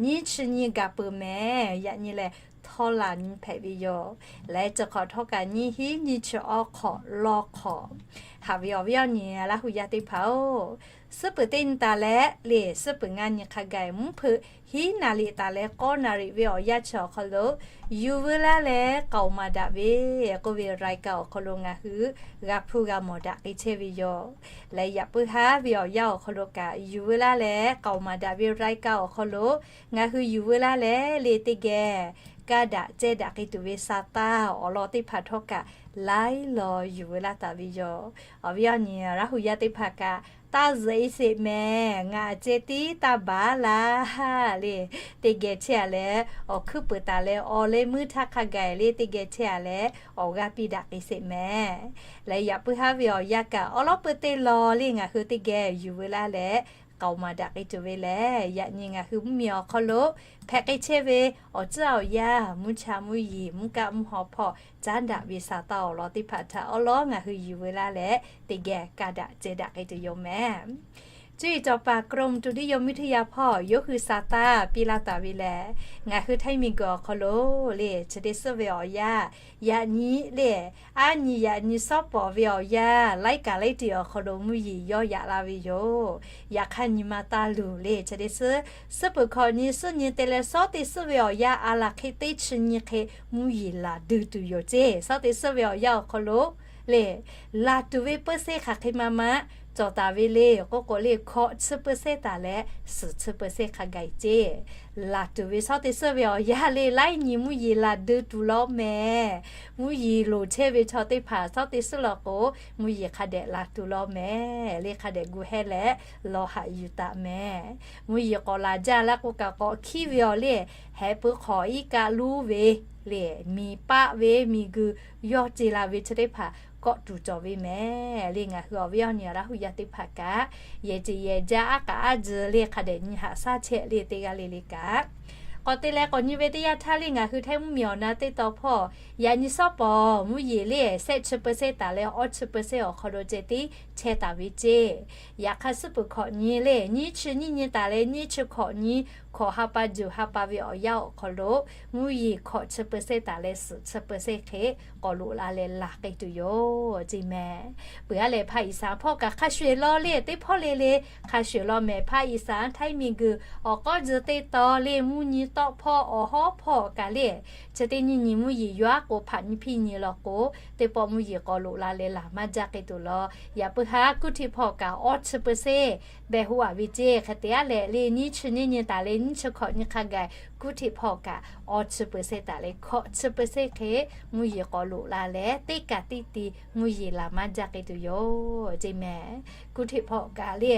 nyiˇ chi nyi gaˬ peuˬ mehˍ. Yaꞈ nyi lehˬ htawˇ laˬ nyi hpehꞈ ve yoˬ. Leh chi hk'awꞈ htawˇ kaꞈ nyiˇ hinˉ nyiˇ chi awˬ hk'awꞈ law hk'awꞈ. Haꞈ ve awˬ viˉ awˬ nyi Laˇ hu yaˇ teˇ hpaˍ-oˬ, suhˉ peuˬ teˇ nyi taˍ leh le suhˉ peuˬ ngaˇ nyi hk'a gaˬ mvuhˇ hpeuꞈ hiˉ naˍ riˍ taˍ leh k'awˇ naˍ riˍ ve awˬ yanˇ chi awˬ hk'aw lo yuˬ veu laˇ leh k'aoˍ maˍ daꞈ ve k'oˆ ve รายการ awˬ hk'aw lo ngaˬ hui g'a hpuˇ g'a mawˬ daꞈ k'ai chehˇ ve yoˬ. Leh yaꞈ puiˉ haˉ ve awˬ yanˇ awˬ hk'aw lo kaꞈ yuˬ veu laˇ leh k'aoˍ maˍ daꞈ ve รายการ awˬ hk'aw lo ngaˬ hui yuˬ veu laˇ leh le teˇ geh kaˇ daꞈ ceh daꞈ k'ai tuˬ ve sa taˇ awˬ lawn teˇ hpaˍ htawˇ kaꞈ laiˉ law yuˬ veu laˇ taˍ ve yoˬ. Awˬ viˉ awˬ nyi Laˇ hu yaˇ teˇ hpaˍ kaꞈ taˇ zuhꞈ-e sheˍ mehˍ. Ngaˬ ceh tiˉ taˇ baˬ laˇ le. Teˇ geh chehˇ-a leh awˬ hkuiˉ peuˬ taˍ leh awˬ leh meuˇ htaˇ hk'a gaˬ le teˇ geh chehˇ-a leh awˬ g'aˇ piˇ daꞈ k'ai sheˍ mehˍ. Leh yaꞈ puiˉ haˉ ve awˬ yanˇ kaꞈ awˬ lawn peuˬ teˇ law le ngaˬ hui teˇ geh yuˬ veu laˇ leh k'aoˍ maˍ daꞈ k'ai tuˬ ve lehˬ, yaꞈ nyi ngaˬ hui mvuhˇmiˬ awˬ hk'aw lo hpehꞈ k'ai chehˇ ve awˬ tcuhˉ awˬ yanˇ, mvuhˇ cha mvuhˇ yeˬ, mvuhˇ kaˆ mvuhˇ haw hpawˇ caˉ daꞈ ve sa taˇ awˬ lawn teˇ hpaˍ htaꞈ awˬ lawn ngaˬ hui yuˬ veu laˇ leh teˇ geh kaˇ daꞈ ceh daꞈ k'ai tuˬ yoˬ mehˍ. Cuˇ yiˍ cawˬ paˍ กรมอุตุนิยมวิทยา hpawˇ yawˇ hui sa taˇ piˇ laˇ taˍ ve lehˬ, ngaˬ hui htaiˇ miˬguiˬ awˬ hk'aw lo le chi teˇ suhˉ ve awˬ yanˇ, yaꞈ nyi le aˉ nyi yaꞈ nyi shawˉ pawˍ ve awˬ yanˇ laiˉ kaꞈ laiˉ tiꞈ awˬ hk'aw lo mvuhˇ yeˬ yawˇ yaꞈ la ve yoˬ. Yaꞈ hk'aˇ nyi ma taˇ luˬ le chi teˇ suhˉ, suhˉ peuˬ hkawꞈ nyi suhˉ nyi te leh shawˉ teˇ suhˉ ve awˬ yanˇ a laˬ hk'e teˇ chi nyi hk'e mvuhˇ yeˬ laˬ duˬ tuˬ yoˬ ceˇ. Shawˉ teˇ suhˉ ve awˬ yanˇ awˬ hk'aw lo le laˬ tuˬ ve เปอร์เซ็นต์ hk'aˬ hk'e ma ma cawˬ taˍ ve le k'oˆ k'o le hkawꞈ chi เปอร์เซ็นต์ taˍ leh suhˍ chi เปอร์เซ็นต์ hk'a gaˬ ceˇ. Laˬ tuˬ ve shawˉ teˇ suhˉ ve awˬ yanˇ le laiˉ nyi mvuhˇ yeˬ laˬ duˬ tuˬ law mehˍ. Mvuhˇ yeˬ loˍ chehˇ ve chaw teˇ hpaˍ shawˉ teˇ suhˉ law k'o mvuhˇ yeˬ hk'a dehꞈ laˬ tuˬ law mehˍ le hk'a dehꞈ gu hehˇ leh law haꞈ yuˬ taˍ mehˍ. Mvuhˇ yeˬ k'awꞈ laˬ jaˇ laˇ k'o kaꞈ k'awꞈ hkiˉ ve awˬ le hehꞈ pui hk'awꞈ iˉ kaˆ luˉ ve le miˬ paˆ ve miˬguiˬ yawˇ ce la ve chi teˇ hpaˍ kawˆ tuˬ cawˬ ve mehˍ le ngaˬ hui awˬ viˉ awˬ nyi Laˇ hu yaˇ teˇ hpaˍ kaꞈ yehˬ ceˬ yehˬ jaˇ aˉ k'aꞈ aˉ tzuhˬ le hk'a dehꞈ nyi haꞈ shaˉ chehˇ le teˇ g'aˇ le le kaꞈ k'awꞈ te leh k'awꞈ nyi ve teˇ yanˇ htaˇ le ngaˬ hui htaiˇ mvuhˇmiˬ awˬ na teˇ taw hpawˇ yaꞈ nyi shawˉ pawˍ mvuhˇ yeˬ le shehˆ chi เปอร์เซ็นต์ taˍ leh awˇ chi เปอร์เซ็นต์ awˬ hk'aw lo ceh tiˉ chehˇ taˍ ve ceˇ. Yaꞈ hk'aˇ suhˉ peuˬ hkawꞈ nyi le nyiˇ chi nyiˇ nyi taˍ leh nyiˇ chi hkawꞈ nyi hkawꞈ ha pa juˬ ha pa ve awˬ yanˇ awˬ hk'aw lo mvuhˇ yeˬ hkawꞈ chi เปอร์เซ็นต์ taˍ leh suhˍ chi เปอร์เซ็นต์ hk'e k'awꞈ loꞈ la leh laˬ k'ai tuˬ yoˬ ceˇ mehˍ. Peuˬ a lehˬ ภาคอีสาน hpawˇ kaꞈ hk'a shuˍ shuˍ law le teˇ hpawˇ le le hk'a shuˍ shuˍ law mehˍ. ภาคอีสาน htaiˇ miˬguiˬ awˬ k'awˇ tzuhˬ teˇ taw le mvuhˇ nyi tawˆ hpawˇ awˬ hawˉ hpawˇ kaꞈ le chi teˇ nyiˇ nyi mvuhˇ yeˬ yaw aˉ k'o hpaꞈ nyi hpiˇ nyi law k'o teˇ pawˆ mvuhˇ yeˬ k'awꞈ loꞈ la leh laˬ maˇ jaˇ k'ai tuˬ law. Yaꞈ Haˉ kuˇ hteꞈ hpawˇ kaꞈ awˇ chi เปอร์เซ็นต์ behˬ hoˆ a ve ceˇ. Hk'e te a leh le nyiˇ chi nyiˇ nyi taˍ le nyiˇ chi hkawꞈ nyi hk'a gaˬ kuˇ hteꞈ hpawˇ kaꞈ awˇ chi เปอร์เซ็นต์ taˍ le hkawꞈ chi เปอร์เซ็นต์ hk'e mvuhˇ yeˬ k'awꞈ loꞈ la leh teˇ kaꞈ teˇ ti mvuhˇ yeˬ laˬ maˇ jaˇ k'ai tuˬ yoˬ ceˇ mehˍ. Kuˇ hteꞈ hpawˇ kaꞈ le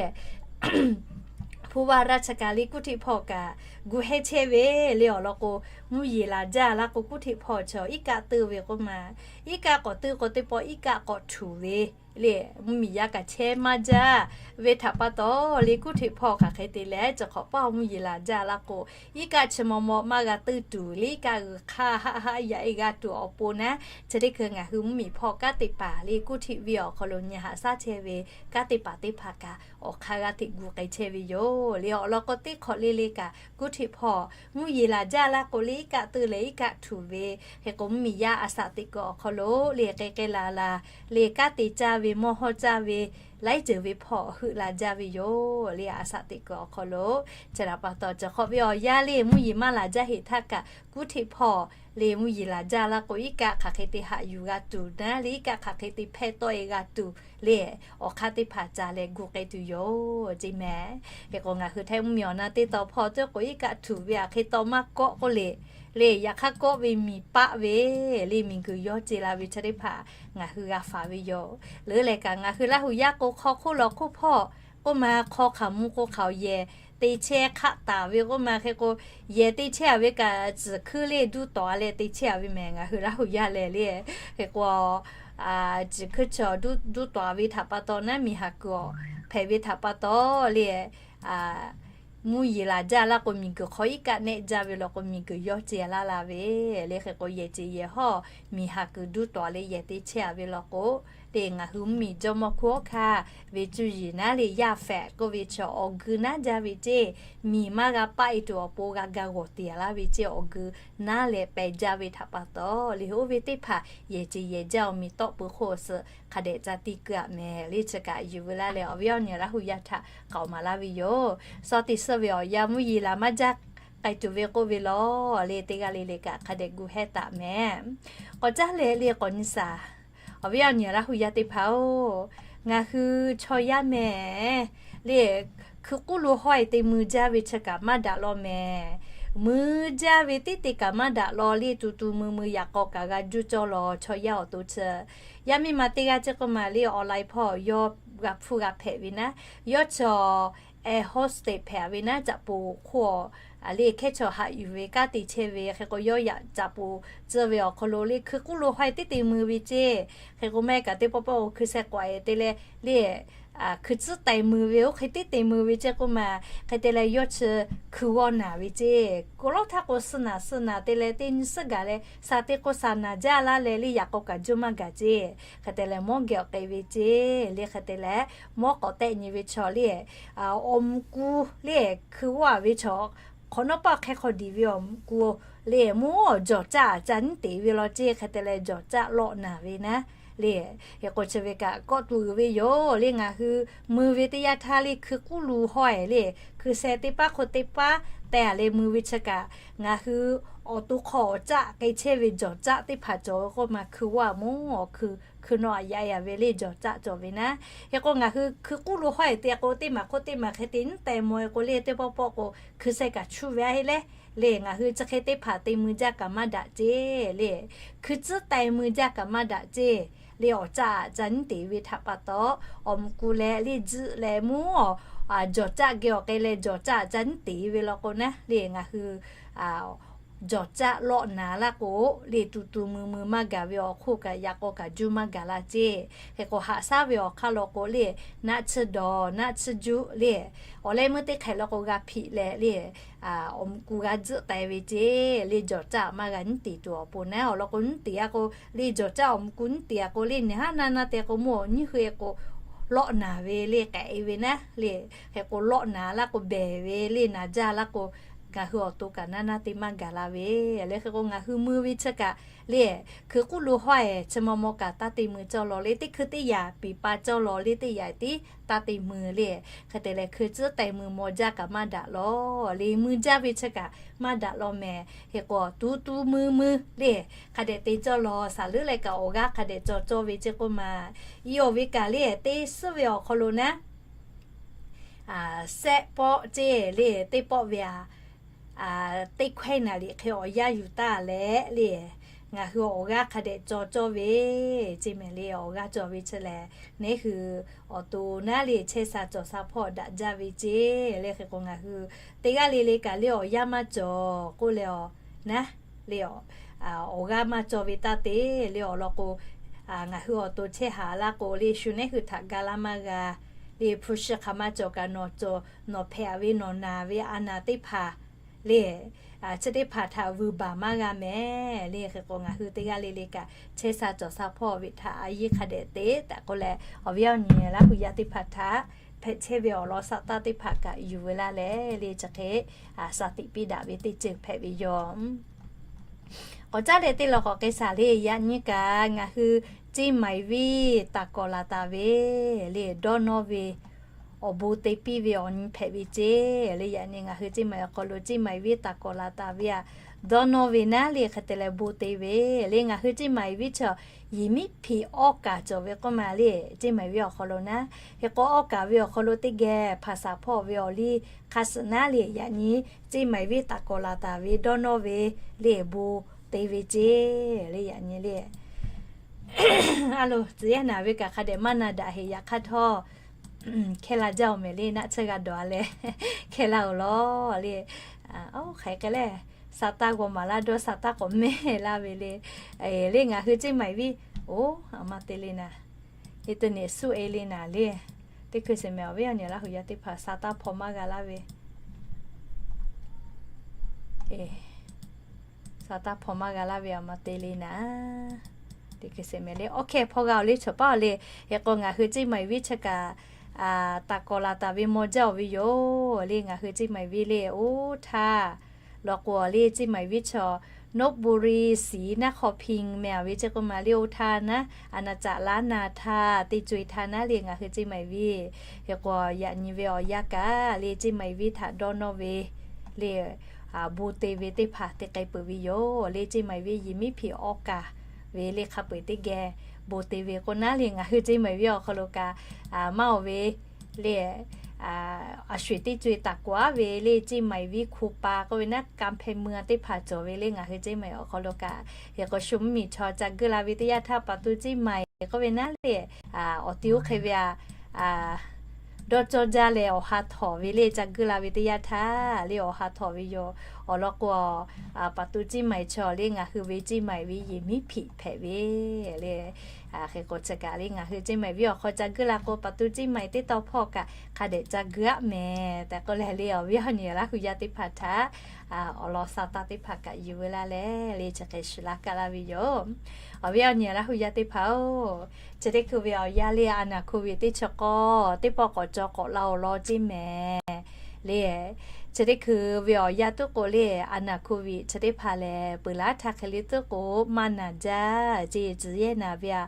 ผู้ว่าราชการ le kuˇ hteꞈ hpawˇ kaꞈ gu hehˇ chehˇ ve le awˬ lawn k'o, mvuhˇ yeˬ laˬ jaˇ laˇ k'o kuˇ hteꞈ hpawˇ chaw iˉ kaˆ teu ve k'oˆ ma, iˉ kaˆ k'awꞈ teu k'o teˇ pawˆ iˉ kaˆ k'awꞈ htuꞈ ve le. Mvuhˇ miˬ yaˇ kaꞈ chehˇ maˇ jaˇ ve htaꞈ pa taw le kuˇ hteꞈ hpawˇ hk'aˬ hk'e te leh chi hk'awꞈ paˇ mvuhˇ yeˬ laˬ jaˇ laˇ k'o, iˉ kaˆ chi maw maw maˇ g'a teu tuˬ le iˉ kaˆ g'uiˬ hk'aˇ haˆ haˆ yaꞈ e g'a tuˬ awˬ pon naˉ, chi teˇ hkui ngaˬ hui mvuhˇ miˬ hpawˇ kanˉ te paˍ le kuˇ hteꞈ ve awˬ hk'aw lo nyi haꞈ shaˉ chehˇ ve kanˉ te paˍ teˇ hpaˍ kaꞈ awˬ hk'aˇ g'aˇ hteꞈ gu k'ai chehˇ ve yoˬ le. Awˬ lawn k'o teˇ hk'awꞈ le le kaꞈ kuˇ hteꞈ hpawˇ mvuhˇ yeˬ laˬ jaˇ laˇ k'o le iˉ kaˆ teu leh iˉ kaˆ htuꞈ ve, hk'e k'o mvuhˇ miˬ yaˇ a shaꞈ teꞈ kuiˬ awˬ hk'aw lo le k'ai k'ai la la le kanˉ te caˇ ve mawˇ hawˇ caˇ ve laiˉ ceuˬ ve hpawˇ heuˆ la jaˇ ve yoˬ le a shaꞈ teꞈ kuiˬ awˬ hk'aw lo. Chi htaꞈ pa taw chi hk'awꞈ ve awˬ yanˇ le mvuhˇ yeˬ maˇ laˬ jaˇ heˆ htaˇ kaꞈ kuˇ hteꞈ hpawˇ le mvuhˇ yeˬ laˬ jaˇ laˇ k'o iˉ kaˆ hk'aˬ hk'e te haꞈ yuˬ g'a tuˬ naˉ le iˉ kaˆ hk'aˬ hk'e te hpehˇ tawˆ e g'a tuˬ le awˬ hk'aˇ teˇ hpaˍ ca leh gu k'ai tuˬ yoˬ ceˇ mehˍ. Hk'e k'o ngaˬ hui Htaiˇ mvuhˇ miˬ awˬ na teˇ taw hpawˇ teˇ k'o iˉ kaˆ htuꞈ ve aꞈ hk'e taw maˇ kawˆ k'oˆ le, le yaꞈ hk'aˇ kawˆ ve miˬ paˆ ve le miˬ guiˬ yawˇ ce la ve chi teˇ hpaˍ ngaˬ hui g'a faˍ ve yoˬ. Leuˉ leh kaꞈ ngaˬ hui Laˇ huˍ yaˇ k'o hk'aw hk'oˆ lawˬ hk'oˆ hpawˇ k'oˆ ma hk'aw hk'aˬ mvuh k'o hk'aˬ yehˬ te chehˇ hk'aˆ taˍ ve k'oˆ ma hk'e k'o, yehˬ te chehˇ a ve kaꞈ ciˬ hkuiˇ le duˇ tawˍ a leh te chehˇ a ve mehˍ ngaˬ hui Laˇ huˍ yaˇ lehˬ le. Hk'e k'o ciˬ hkuiˇ chaw duˇ tawˍ a ve htaꞈ pa taw naˉ miˬ haˍ kuiˬ awˬ hpehꞈ ve htaꞈ pa taw le mvuhˇ yeˬ laˬ jaˇ laˇ k'o miˬ guiˬ hk'aw iˉ kaˆ nehˆ jaˇ ve law k'o miˬ guiˬ yawˇ ce laˇ la ve le. Hk'e k'o yehˬ ce yehˬ hawˇ miˬ haˍ kuiˬ duˇ tawˍ leh yehˬ te chehˇ a ve law k'o, le ngaˬ hui mvuhˇ miˬ jawˇ mawˇ hkunˉ hawˉ hkanˇ ve cuˇ yiˍ naˉ le yaˇ fehꞈ k'oˆ ve chaw awˬ geu naˉ jaˇ ve ceˇ. Miˬ maˇ g'a paˆ e tuˬ awˬ pon g'a ga g'awˬ te a laˇ ve ceˇ awˬ geu naˉ leh pehˬ jaˇ ve htaꞈ pa taw le oˇ ve teˇ hpaˍ yehˬ ce yehˬ jaˇ awˬ miˬ tawˆ pui hk'oˆ suh hk'a dehꞈ ca tiˇ keu a mehˍ le. Chi kaꞈ yuˬ veu laˇ leh awˬ viˉ awˬ nyi Laˇ huˍ yaˇ htaꞈ k'aoˍ maˍ laˇ ve yoˬ. Suh teˇ suhˉ ve awˬ yanˇ mvuhˇ yeˬ laˬ maˇ jaˇ k'ai tuˬ ve k'oˆ ve law le teˇ g'aˇ le le kaꞈ hk'a dehꞈ gu hehˇ taˍ mehˍ. K'awꞈ caˇ leh le k'awꞈ nyi shaˍ. Awˬ viˉ awˬ nyi Laˇ huˍ yaˇ teˇ hpaˍ-oˬ, ngaˬ hui chaw yaˇ mehˍ le hkui k'uˉ lo hawˇ e te mui jaˇ ve chi kaꞈ maˇ daꞈ law mehˍ. Mui jaˇ ve teˇ te kaꞈ maˇ daꞈ law le tu tu mui mui yaꞈ k'aw kaꞈ g'a juˇ cawˇ law chaw yaˇ awˬ to chi. Yaˇ miˇ ma teˇ g'aˇ ceˇ k'oˆ ma le awˬ lai hpawˇ yawˇ g'a hpuˇ g'a hpehꞈ ve naˉ, yawˇ chaw air hostess hpehꞈ ve naˉ caꞈ poˍ hk'oˆ le hkehˉ chaw haꞈ yuˬ ve kanˉ te chehˇ ve hk'e k'o yawˇ yaꞈ caꞈ poˍ tcuh ve awˬ hk'aw lo le hkui k'uˉ lo hawˇ e teˇ te mui ve ceˇ. Hk'e k'o maˇ heˆ kaꞈ teˇ pawˆ pawˆ k'o hkui sheh k'awꞈ e te leh le hkui tcuhˉ taiˍ mui ve oˇ hk'e teˇ te mui ve ceˇ k'oˆ ma. Hk'e te leh yawˇ chi hkui g'awˇ naˍ ve ceˇ. K'o lawˉ htaˇ k'o suh naˍ suh naˍ te leh teˇ nyi suhˉ gaˬ leh shaˍ te k'o shaˍ naˍ jaˇ laˇ leh le yaꞈ k'aw kaꞈ juˇ maˇ gaˬ ceˇ. Hk'e te leh mawˇ geh awˬ k'ai ve ceˇ le hk'e te leh mawˇ k'awꞈ tehˆ nyi ve chaw le awˬ mvuh ku le hkui g'awˇ a ve chaw hk'awꞈ nawˉ paˆ hk'e hk'aw diˍ ve awˬ mvuh ku le mvuhˇ awˬ jawˬ caˆ ca nyiˉ teꞈ ve law ceˇ. Hk'e te leh jawˬ caˆ lawˆ naˍ ve naˉ le. Hk'e k'o chi ve kaꞈ kawˆ tuˬ uiˍ ve yoˬ le. Ngaˬ hui mui ve teˇ yanˇ htaˇ le hkui k'uˉ lo hawˇ e le hkui sheh teˇ paˉ hk'oˆ teˇ paˉ teh a leh mui ve chi kaꞈ ngaˬ hui awˬ to hk'aw awˬ caˆ k'ai chehˇ ve jawˬ caˆ teˇ hpaˍ cawˬ ve k'oˆ ma hkui g'awˇ a mvuhˇ awˬ hkui hkui nawˆ a yaꞈ e a ve le jawˬ caˆ cawˬ ve naˉ. Hk'e k'o ngaˬ hui hkui k'uˉ lo hawˇ e te k'o teˇ maˬ hk'oˆ teˇ maˬ hk'e te nyiˉ teh mawˬ e k'o le teˇ pawˆ pawˆ k'o hkui sheh kaꞈ chuˇ ve a heˆ leh le ngaˬ hui chi hk'e teˇ hpaˍ te mui jaˇ kaꞈ maˇ daꞈ ceˇ le hkui tcuhˉ taiˍ mui jaˇ kaꞈ maˇ daꞈ ceˇ le awˬ caˆ ca nyiˉ teꞈ ve htaꞈ pa taw awˬ mvuh ku leh le tzuhꞈ leh mvuhˇ jawˬ caˆ geh awˬ k'ai leh jawˬ caˆ ca nyiˉ teꞈ ve law k'o naˉ le ngaˬ hui jawˬ caˆ lawˆ naˍ laˇ k'o le tu tu mui mui maˇ gaˬ ve awˬ hk'oˆ kaꞈ yaꞈ k'aw kaꞈ juˇ maˇ gaˬ la ceˇ. Hk'e k'o haꞈ shaˉ ve awˬ hk'aˇ law k'o le naˆ tsuhˇ dawˬ naˆ tsuhˇ juˆ le awˬ leh meuˇ teˇ hk'ehꞈ law k'o g'a hpiꞈ leh le awˬ mvuh ku g'a tzuhꞈ taiˍ ve ceˇ le jawˬ caˆ maˇ g'a nyiˉ teꞈ tuˬ awˬ pon naˉ awˬ lawn k'o nyiˉ teꞈ a k'o le jawˬ caˆ awˬ mvuh ku nyiˉ teꞈ a k'o le nehˬ haˉ naˇ naˇ te k'o mvuhˇ awˬ nyiˇ hui e k'o lawˆ naˍ ve le k'ehꞈ e ve naˉ le. Hk'e k'o lawˆ naˍ laˇ k'o behˬ ve le naˍ jaˇ laˇ k'o ngaˬ hui awˬ to kaꞈ naˇ naˇ te maˇ gaˬ la ve le. Hk'e k'o, ngaˬ hui mui ve chi kaꞈ le, hkui k'uˉ lo hawˉ-e chi maw maw kaꞈ taˇ te mui cawˇ law le. Teˇ hkui teˇ yaꞈ piˍ pa cawˇ law le, teˇ yaꞈ tiˉ taˇ te mui le. Hk'e te leh, hkui tcuhˉ teh mui maw jaˇ kaꞈ maˇ daꞈ law le. Mui jaˇ ve chi kaꞈ maˇ daꞈ law mehˍ. Hk'e k'o, tuˉ tuˉ muiˇ muiˇ le, hk'a dehꞈ te cawˇ law. Saˍ leuˉ leh kaꞈ awˬ g'aˇ hk'a dehꞈ cawˬ cawˇ ve ceˇ k'oˆ ma. Iˉ awˬ ve kaꞈ le, teˇ suhˉ ve awˬ hk'aw lo naˉ, sehˆ pawˆ ceˇ le, teˇ pawˆ ve aꞈ, teˇ hkawehˇ naˍ riˍ hk'e awˬ yanˇ yuˬ taˍ leh le, ngaˬ hui awˬ g'aˇ hk'a dehꞈ cawˬ cawˇ ve ceˇ mehˍ le. Awˬ g'aˇ cawˬ ve chi lehˬ, neˉ hui awˬ to naˉ le chehˇ sha cawˬ sha hpawˇ daꞈ jaˇ ve ceˇ le. Hk'e k'o, ngaˬ hui teˇ g'aˇ le le kaꞈ le awˬ yanˇ maˇ cawˬ k'oˆ leh awˬ naˉ le, awˬ g'aˇ maˇ cawˬ ve taˇ te le. Awˬ lawn k'o, ngaˬ hui awˬ to chehˇ haˍ laˇ k'o le, shu neˉ hui htaꞈ ga laˇ maˇ g'a le. Hpu shi hk'aˬ ma cawˬ kaꞈ nawˬ cawˬ, nawˬ hpehꞈ ve nawˬ naˬ ve a naˍ teˇ hpaˍ le, chi teˇ hpaˍ htaꞈ vuiˬ baˬ maˇ g'a mehˍ le. Hk'e k'o, ngaˬ hui teˇ g'aˇ le le kaꞈ chehˇ sha cawˬ sha hpawˇ ve htaꞈ a yiˇ hk'a dehꞈ te taˍ k'oˆ leh, awˬ viˉ awˬ nyi Laˇ huˍ yaˇ teˇ hpaˍ htaꞈ hpehꞈ chehˇ ve awˬ lawn saˍ taˇ teˇ hpaˍ kaꞈ yuˬ ve laˇ leh le, chi hk'e shaˍ tiꞈ piˇ daꞈ ve teˇ ceuˬ hpehꞈ ve yoˬ. K'awꞈ caˉ leh teˇ law k'awꞈ k'ai shaˍ le. Yaꞈ nyi kaꞈ ngaˬ hui Ceˇ maiˍ viˇ taˍ kawˍ laˬ taˍ ve le, dawˇ nawˇ ve awˬ bon te piˇ ve awˬ nyi hpehꞈ ve ceˇ le. Yaꞈ nyi ngaˬ hui Ceˇ maiˍ awˬ hk'aw lo Ceˇ maiˍ viˇ taˍ kawˍ laˬ taˍ ve aꞈ, dawˇ nawˇ ve naˉ le, hk'e te leh bon te ve le. Ngaˬ hui Ceˇ maiˍ viˇ chaw yiˍ miˉ hpiꞈ awˇ kaˍ cawˬ ve k'oˆ ma le, Ceˇ maiˍ viˇ awˬ hk'aw lo naˉ. Hk'e k'o, awˇ kaˍ ve awˬ hk'aw lo teˇ geh hpaˍ saˍ hpawˇ ve awˬ liˇ hk'a suhˍ naˉ le. Yaꞈ nyi Ceˇ maiˍ viˇ taˍ kawˍ laˬ taˍ ve dawˇ nawˇ ve le, bon te ve ceˇ le. Yaꞈ nyi le, a lo tcuh yaˇ naˍ ve kaꞈ hk'a dehꞈ maˇ na daꞈ heˍ. Yaꞈ hk'aˇ htawˇ hkehˇ la jaˇ-oˬ mehˍ le. Naˆ tsuhˇ g'a dawˬ-a leh hkehˇ laˇ-oˬ lawˬ le. Oˇ hk'aˬ hk'e lehˬ, sa taˇ g'aw maˍ laˇ dawˇ, sa taˇ k'awꞈ mehˇ laˇ ve le. Le ngaˬ hui Ceˇ maiˍ viˇ, oˇ, a ma te le naˍ, internet suh-e le naˍ le. Teˇ hkui sheˍ mehˍ awˬ viˉ awˬ nyi Laˇ huˍ yaˇ teˇ hpaˍ sa taˇ hpaw maˇ g'a laˇ ve sa taˇ hpaw maˇ g'a laˇ ve a ma te le naˍ. Teˇ hkui sheˍ mehˍ le, awˇ hkehˇ hpaw g'a-oˬ le, chaw paˉ-oˬ le. Hk'e k'o, ngaˬ hui Ceˇ maiˍ viˇ chi kaꞈ taˍ kawˍ laˬ taˍ ve maw jaˇ-oˬ ve yoˬ le. Ngaˬ hui Ceˇ maiˍ viˇ le, oˇ htaˇ law k'o le, Ceˇ maiˍ viˇ chaw นนทบุรี ศรีนครินทร์ meh-a ve ceˇ k'oˆ ma le, oˇ htaˇ naˉ, a naˍ caꞈ laˇ naˍ htaˇ teˇ co-e htaˇ naˉ le, ngaˬ hui Ceˇ maiˍ viˇ. Hk'e k'o, yaꞈ nyi ve awˬ yanˇ kaꞈ le, Ceˇ maiˍ viˇ htaꞈ dawˇ nawˇ ve le, bon te ve teˇ hpaˍ te k'ai peuˬ ve yoˬ le. Ceˇ maiˍ viˇ yiˍ miˉ hpiꞈ awˇ kaˍ ve le, hk'a peu-eˬ teˇ geh bon te ve k'o naˉ le, ngaˬ hui Ceˇ maiˍ viˇ awˬ hk'aw lo kaꞈ maˇ-oˬ ve le, a sho-eˬ teˇ co-e taˍ kawˍ-a ve le, Ceˇ maiˍ viˇ hku pa k'oˆ ve naˉ, กำแพงเมือง teˇ hpaˍ cawˬ ve le, ngaˬ hui Ceˇ maiˍ awˬ hk'aw lo kaꞈ. Hk'e k'o, shu mvuhˇmiˬ chaw ca guˇ la ve teˇ yanˇ htaˇ, ประตูเจดีย์ใหม่ k'oˆ ve naˉ le, awˬ ti oˇ hk'e ve aꞈ, dawˇ cawˇ jaˇ leh awˬ ha htawˍ ve le, ca guˇ la ve teˇ yanˇ htaˇ le, awˬ ha htawˍ ve yoˬ. Awˬ lawn k'o, ประตูเจดีย์ใหม่ chaw le, ngaˬ hui ve Ceˇ maiˍ ve yiˍ miˉ hpiꞈ hpehꞈ ve le. Hk'e k'o, chi kaꞈ le, ngaˬ hui Ceˇ maiˍ viˇ awˬ hk'aw ca guˇ la k'o, ประตูเจดีย์ใหม่ teˇ taw hpawˇ kaꞈ hk'a dehꞈ ca guˇ-aˆ mehˍ tehꞈ k'oˆ leh le, awˬ viˉ awˬ nyi Laˇ huˍ yaˇ teˇ hpaˍ htaꞈ awˬ lawn sa taˇ teˇ hpaˍ kaꞈ yuˬ ve laˇ leh le, chi hk'e shiˍ laˇ kaˇ laˇ ve yoˬ. Awˬ viˉ awˬ nyi Laˇ huˍ yaˇ teˇ hpaˍ-oˬ, chi teˇ hkui ve awˬ yanˇ le, a naˍ hko viꞈ teˇ chi k'awˇ teˇ pawˆ k'awꞈ caw k'awꞈ la-oˬ law ceˇ mehˍ le. Chi teˇ hkui ve awˬ yanˇ tuˉ k'o le, a naˍ hko viꞈ chi teˇ hpaˍ lehˬ, peuˬ laˇ htaˇ hk'e le tuˉ k'o maˇ naˬ jaˇ ceˇ, tcuh yehˇ naˍ ve aꞈ,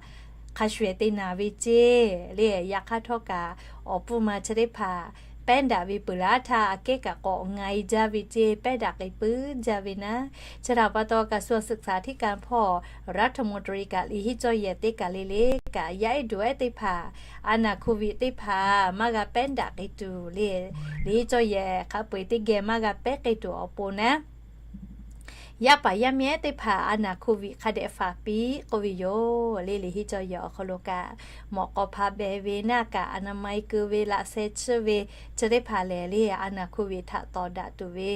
hk'a sho-eˬ te naˍ ve ceˇ le. Yaꞈ hk'aˇ htawˇ kaꞈ, awˬ pfuhˇ ma chi teˇ hpaˍ pehˉ daꞈ ve peuˬ laˇ htaˇ, aꞈ kehˉ kaꞈ k'awꞈ nga-e jaˇ ve ceˇ, pehˉ daꞈ k'ai puiˉ jaˇ ve naˉ. Chi htaꞈ pa taw, กระทรวงศึกษาธิการ hpawˇ รัฐมนตรี kaꞈ liꞈ henˇ cawˇ yehˬ teˇ kaˬ le le kaꞈ, yaˇ ehˉ duˬ ehˉ teˇ hpaˍ a naˍ hko viꞈ teˇ hpaˍ maˇ g'a pehˉ daꞈ k'ai tuˬ le, liꞈ henˇ cawˇ yehˬ hk'a peu-eˬ teˇ geh maˇ g'a pehˉ k'ai tuˬ awˬ pon naˉ, yaˇ paˍ yaˇ miˇ ehˉ teˇ hpaˍ a naˍ hko viꞈ hk'a dehꞈ faˍ piˇ k'oˆ ve yoˬ le. Liꞈ henˇ cawˇ yehˬ awˬ hk'aw lo kaꞈ, mawꞈ k'aw hpa beh ve naˇ kaꞈ, อนามัย keu ve, laꞈ sheh chiˇ ve, chi teˇ hpaˍ lehˬ le, a naˍ hko viꞈ htaꞈ tawˍ daꞈ tuˬ ve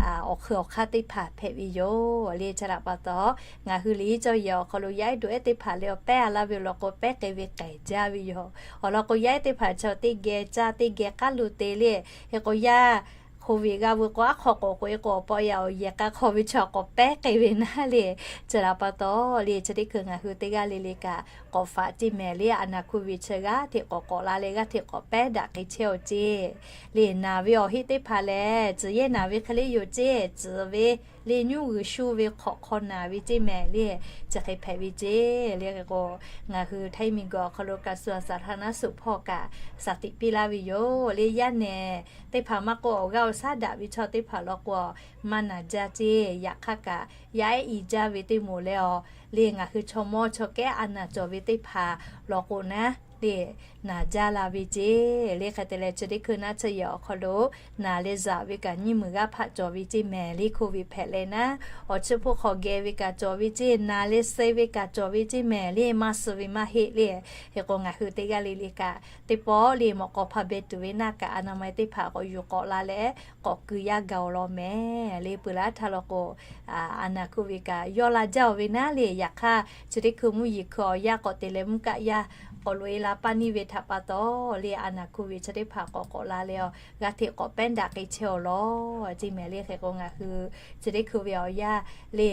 awˬ hk'ui awˬ hk'aˇ teˇ hpaˍ hpehꞈ ve yoˬ le. Chi htaꞈ pa taw, ngaˬ hui liꞈ henˇ cawˇ yehˬ awˬ hk'aw lo yaˇ ehˉ duˬ ehˉ teˇ hpaˍ le awˬ pehˉ a laˇ ve awˬ lawn k'o, pehˉ k'ai ve k'ehˬ jaˇ ve yoˬ. Awˬ lawn k'o, yaˇ ehˉ teˇ hpaˍ chaw teˇ geh caˇ teˇ geh k'aˉ lo te le. Hk'e k'o, yaˇ Covid g'a veu k'o, aˉ hk'aw k'awꞈ k'oꞈ e k'o, awˬ pa yaꞈ awˬ yehˬ k'a hk'aw ve chaw k'awꞈ pehˉ k'ai ve naˉ le. Chi htaꞈ pa taw le, chi teˇ hkui ngaˬ hui teˇ g'aˇ le le kaꞈ k'awꞈ faꞈ ceˇ mehˍ le. A naˬ Covid chi g'aˇ hteꞈ k'awꞈ k'awꞈ la leh g'aˇ hteꞈ k'awꞈ pehˉ daꞈ k'ai chehˇ-oˬ ceˇ. Le naˬ ve awˬ heˆ teˇ hpaˍ lehˬ, tcuh yehˇ naˬ ve hk'e le yoˬ ceˇ, tcuh ve le nyuˇ g'uiˬ shu ve hk'awꞈ hk'aw naˬ ve ceˇ mehˍ le. Chi hk'e hpehꞈ ve ceˇ le. Hk'e k'o, ngaˬ hui htaiˇ miˬguiˬ awˬ hk'aw lo กระทรวงสาธารณสุข hpawˇ kaꞈ shaˍ tiꞈ piˇ laˇ ve yoˬ le. Yaˇ nehˬ teˇ hpaˍ maˇ k'oˆ, awˬ g'aˇ awˬ shaˉ daꞈ ve chaw teˇ hpaˍ law k'o, maˇ naˬ jaˇ ceˇ. Yaꞈ hk'aˇ kaꞈ yaˇ ehˉ i jaˇ ve teˇ moˍ leh awˬ le ngaˬ hui chaw mawˇ chaw kehˉ a naˬ cawˬ ve teˇ hpaˍ law k'o naˉ le, naˬ jaˇ la ve ceˇ le. Hk'e te leh, chi teˇ hkui naˆ tsuhˇ yehˬ awˬ hk'aw lo naˬ leh zaꞈ ve kaꞈ nyiˇ meunˍ g'aˇ hpaˆ cawˬ ve ceˇ mehˍ le. Covid hpehꞈ leh naˉ, awˬ chi hpawˇ hk'aw geh ve kaꞈ cawˬ ve ceˇ, naˬ leh suh ve kaꞈ cawˬ ve ceˇ mehˍ le. Maˇ suh ve maˇ heˆ le. Hk'e k'o, ngaˬ hui teˇ g'aˇ le le kaꞈ teˇ pawˆ le mawꞈ k'aw hpaˇ beh tuˬ ve naˆ kaꞈ อนามัย teˇ hpaˍ k'awꞈ yuˬ k'awꞈ la leh k'awꞈ keu yaˇ gaˬ-oˬ law mehˍ le. Peuˬ laˇ htaˇ law k'o, a naˬ Covid kaꞈ yawˇ la jaˇ-oˬ ve naˉ le. Yaꞈ hk'aˇ, chi teˇ hkui mvuhˇ yeˬ hkui awˬ yanˇ k'awꞈ te leh mvuhˇ kaˆ yaˇ k'awꞈ loꞈ e la paˇ neˇ ve htaꞈ pa taw le, a naˬ Covid chi teˇ hpaˍ k'awꞈ k'awꞈ la leh awˬ g'aˇ hteꞈ k'awꞈ pehˉ daꞈ k'ai chehˇ-oˬ law ceˇ mehˍ le. Hk'e k'o, ngaˬ hui chi teˇ hkui ve awˬ yanˇ le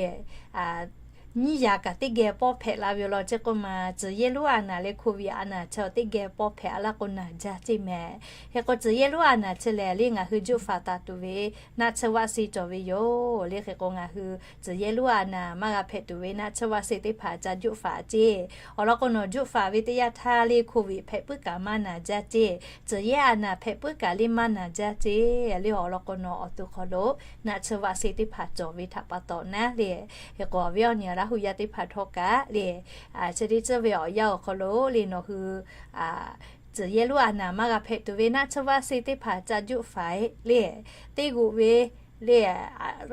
nyiˇ yaꞈ kaꞈ teˇ geh pawˇ hpehꞈ la ve law ceˇ k'oˆ ma, tcuh yehˇ lonˉ a naˬ leh Covid a naˬ chi teˇ geh pawˇ hpehꞈ a laˇ k'o naˬ jaˇ ceˇ mehˍ. Hk'e k'o, tcuh yehˇ lonˉ a naˬ chi lehˬ le ngaˬ hui juˆ faˍ taˍ tuˬ ve naˆ tsuhˇ วัคซีน cawˬ ve yoˬ le. Hk'e k'o, ngaˬ hui tcuh yehˇ lonˉ a naˬ maˇ g'a hpehꞈ tuˬ ve naˆ tsuhˇ วัคซีน teˇ hpaˍ ca juˆ faˍ ceˇ. Awˬ lawn k'o, nawˬ juˆ faˍ ve teˇ yanˇ htaˇ le Covid hpehꞈ puiˉ kaꞈ maˇ naˬ jaˇ ceˇ. Tcuh yehˇ a naˬ hpehꞈ puiˉ kaꞈ le maˇ naˬ jaˇ ceˇ le. Awˬ lawn k'o, nawˬ awˬ to hk'aw lo naˆ tsuhˇ วัคซีน teˇ hpaˍ cawˬ ve htaꞈ pa taw naˉ le. Hk'e k'o, awˬ viˉ awˬ nyi Laˇ hu yaˇ teˇ hpaˍ htawˇ kaꞈ le, chi teˇ tcuhˇ ve awˬ yanˇ awˬ hk'aw lo le nawˬ hui tcuh yehˇ lonˉ a naˬ maˇ g'a hpehꞈ tuˬ ve naˆ tsuhˇ วัคซีน teˇ hpaˍ ca juˆ faˍ le, teˇ g'uꞈ ve le,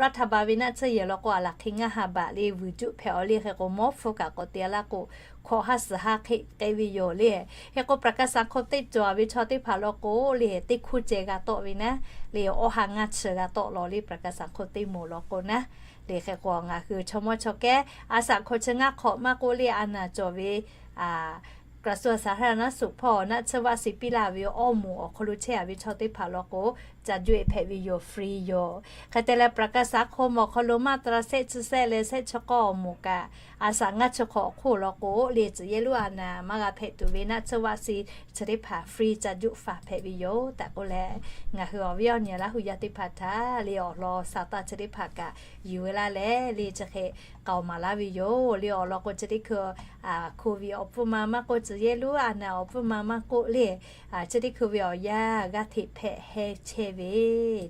รัฐบาล ve naˆ tsuhˇ yehˬ law k'o, a laˬ hk'e ngaˇ ha baꞈ le vuiˬ juˆ hpehꞈ-oˬ le. Hk'e k'o, mawˉ hpfuhˇ kaꞈ k'awꞈ te laˇ k'o, hkawꞈ ha suhˍ ha hk'e k'ai ve yoˬ le. Hk'e k'o, ประกันสังคม teˇ cawˬ ve chaw teˇ hpaˍ law k'o le, teˇ hkuˇ ceh g'a tawˆ ve naˉ le, awˇ ha ngaˇ chi g'a tawˆ law le, ประกันสังคม teˇ moˍ law k'o naˉ le. Hk'e k'o, ngaˬ hui chaw mawˇ chaw kehˉ a shaꞈ hkawꞈ chi ngaˇ hk'awꞈ maˇ k'oˆ le, a naˬ cawˬ ve กระทรวงสาธารณสุข hpawˇ naˆ tsuhˇ วัคซีน piˇ laˇ ve awˇ moˍ awˬ hk'aw lo chehˇ a ve chaw teˇ hpaˍ law k'o, ca juˆ e hpehꞈ ve yoˬ, free yoˬ. Hk'e te leh, ประกันสังคม awˬ hk'aw lo มาตรา shehˆ chi shehˆ leh shehˆ chi k'awˇ awˬ moˍ kaꞈ, a shaꞈ ngaˇ chi hk'awꞈ awˬ hk'oˆ law k'o le, tcuh yehˇ lonˉ a naˬ maˇ g'a hpehꞈ tuˬ ve naˆ tsuhˇ วัคซีน chi teˇ hpaˍ free ca juˆ faˍ hpehꞈ ve yoˬ tehꞈ k'oˆ leh, ngaˬ hui awˬ viˉ awˬ nyi Laˇ hu yaˇ teˇ hpaˍ htaꞈ le awˬ lawn sa taˇ chi teˇ hpaˍ kaꞈ yuˬ ve laˇ leh le chi hk'e k'aoˍ maˍ laˇ ve yoˬ le. Awˬ lawn k'o, chi teˇ hkui Covid awˬ pfuhˇ ma maˇ k'oˆ, tcuh yehˇ lonˉ a naˬ awˬ pfuhˇ ma maˇ k'oˆ le, chi teˇ hkui ve awˬ yanˇ g'aˇ hteꞈ hpehꞈ heh chehˇ ve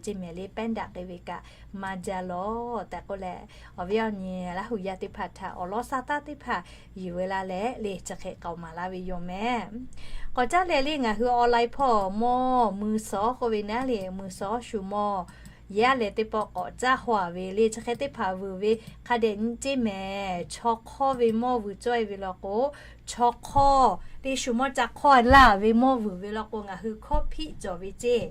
ceˇ mehˍ le, pehˉ daꞈ k'ai ve kaꞈ maˇ jaˇ law tehꞈ k'oˆ leh, awˬ viˉ awˬ nyi Laˇ hu yaˇ teˇ hpaˍ htaꞈ awˬ lawn sa taˇ teˇ hpaˍ yuˬ ve laˇ leh le chi hk'e k'aoˍ maˍ laˇ ve yoˬ mehˍ. K'awꞈ caˉ leh le ngaˬ hui online hpawˇ mawˇ mui sawˉ k'oˆ ve naˉ le, mui sawˉ shu mawˇ yaˇ leh teˇ pawˆ k'awꞈ caˇ haw a ve le chi hk'e teˇ hpaˍ vuiˬ ve hk'a dehꞈ nyi ceˇ mehˍ. Chaw hk'awˇ ve mawˇ vuiˬ cawˇ e ve law k'o, chaw hk'awˇ le shu mawˇ ca hk'awˇ laˇ ve mawˇ vuiˬ ve law k'o, ngaˬ hui hkawˇ hpiˆ cawˬ ve ceˇ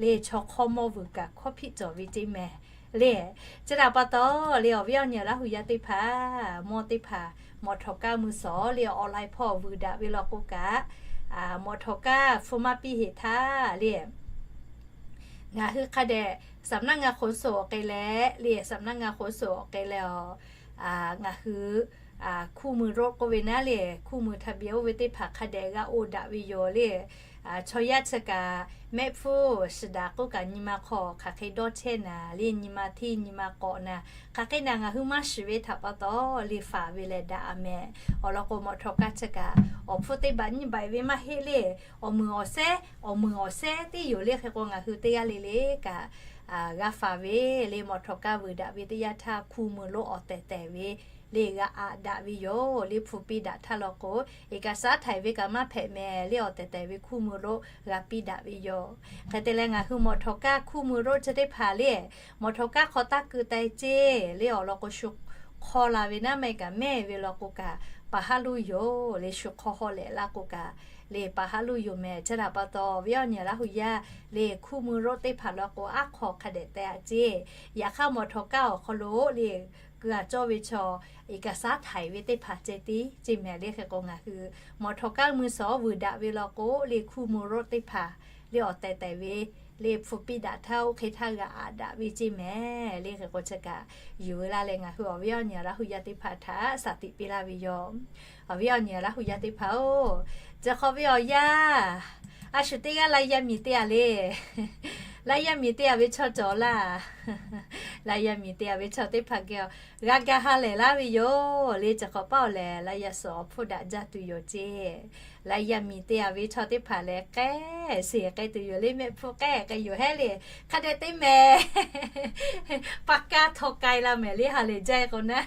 le, chaw hk'awˇ mawˇ vuiˬ kaꞈ hkawˇ hpiˆ cawˬ ve ceˇ mehˍ le. Chi htaꞈ pa taw le, awˬ viˉ awˬ nyi Laˇ hu yaˇ teˇ hpaˍ, mawˇ teˇ hpaˍ mawꞈ htawꞈ kaˇ mui sawˉ le online hpawˇ vuiˬ daꞈ ve law k'o kaꞈ, mawꞈ htawꞈ kaˇ hpu maˇ piˇ heꞈ htaˇ le ngaˬ hui hk'a dehꞈ สำนักงานขนส่ง awˬ k'ai leh le, สำนักงานขนส่ง awˬ k'ai leh awˬ, ngaˬ hui คู่มือรถ k'oˆ ve naˉ le, คู่มือทะเบียน oˇ ve teˇ hpaˍ hk'a dehꞈ g'a oˇ daꞈ ve yoˬ le. Chaw yaˇ chi kaꞈ mehˆ hpfuhˇ shiˍ daꞈ k'oˆ kaꞈ nyi ma hk'aw hk'aˬ hk'e dawˇ chehˇ naˍ le, nyi ma hteˇ nyi ma k'awꞈ naˍ, hk'aˬ hk'e naˍ ngaˬ hui maˇ shiˍ ve htaꞈ pa taw le faˍ ve leh daꞈ a mehˍ. Awˬ lawn k'o, mawꞈ htawꞈ kaˇ chi kaꞈ awˬ hpfuhˇ teˇ baˬ nyiˇ baˬ ve maˇ heˆ le, awˬ meunˍ awˬ sehˉ, awˬ meunˍ awˬ sehˉ tiˉ yoˬ le. Hk'e k'o, ngaˬ hui teˇ g'aˇ le le kaꞈ g'a faˍ ve le, mawꞈ htawꞈ kaˇ vuiˬ daꞈ ve teˇ yanˇ htaˇ คู่มือรถ awˬ tehˬ tehˬ ve le g'a aꞈ daꞈ ve yoˬ le. Hpu piˇ daꞈ htaˇ law k'o, เอกสาร htaiˍ ve kaꞈ maˇ hpehꞈ mehˍ le, awˬ tehˬ tehˬ ve คู่มือรถ g'a piˇ daꞈ ve yoˬ. Hk'e te leh, ngaˬ hui mawꞈ htawꞈ kaˇ คู่มือรถ chi teˇ hpaˍ le, mawꞈ htawꞈ kaˇ hk'aw taˇ keu teh ceˇ le. Awˬ lawn k'o, shu hk'awˇ la ve naˉ mehˆ kaꞈ mehˆ ve law k'o kaꞈ, paˍ haˉ luˇ yoˬ le. Shu hk'awˇ hawˉ leh laˇ k'o kaꞈ le, paˍ haˉ luˇ yoˬ mehˍ. Chi htaꞈ pa taw, viˉ awˬ nyi Laˇ hu yaˇ le, คู่มือรถ teˇ hpaˍ law k'o, aˉ hk'aw hk'a dehꞈ teh a ceˇ. Yaꞈ hk'aˇ, mawꞈ htawꞈ kaˇ awˬ hk'aw lo le keu a cawˇ ve chaw, เอกสาร htaiˍ ve teˇ hpaˍ ceh tiˉ ceˇ mehˍ le. Hk'e k'o, ngaˬ hui mawꞈ htawꞈ kaˇ mui sawˉ vuiˬ daꞈ ve law k'o le, คู่มือรถ teˇ hpaˍ le awˬ tehˬ tehˬ ve le hpu piˇ daꞈ htaˇ oˇ hk'e htaˇ g'a aꞈ daꞈ ve ceˇ mehˍ le. Hk'e k'o chi kaꞈ yuˬ ve laˇ leh ngaˬ hui awˬ viˉ awˬ nyi Laˇ hu yaˇ teˇ hpaˍ htaꞈ shaˍ tiꞈ piˇ laˇ ve yoˬ. Awˬ viˉ awˬ nyi Laˇ hu yaˇ teˇ hpaˍ-oˬ, chi hk'awꞈ ve awˬ yanˇ a shu teˇ g'aˇ la yaˇ miˬ teˇ g'aˇ le, la yaˇ miˬ teˇ g'aˇ ve chaw cawˬ laˇ. La yaˇ miˬ teˇ g'aˇ ve chaw teˇ hpaˍ geh g'a ga ha lehˬ laˇ ve yoˬ le. Chi hk'awꞈ paˇ awˬ lehˬ, la yaˇ suhˍ awˬ hpfuhˇ daꞈ jaˇ tuˬ yoˬ ceˇ. La yaˇ miˬ teˇ g'aˇ ve chaw teˇ hpaˍ lehˬ, k'ehˉ sheˍ k'ai tuˬ yoˬ le. Mehˆ hpfuhˇ k'ehˉ k'ai yoˬ hehˉ le. Hk'a dehꞈ te mehˍ, paˇ kaˇ htawˇ k'ai la mehˍ le, ha lehˬ jaˇ k'o naˉ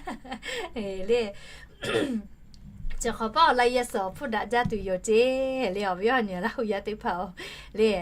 le. Chi hk'awꞈ paˇ awˬ la yaˇ suhˍ awˬ hpfuhˇ daꞈ jaˇ tuˬ yoˬ ceˇ le. Awˬ viˉ awˬ nyi Laˇ hu yaˇ teˇ hpaˍ-oˬ le,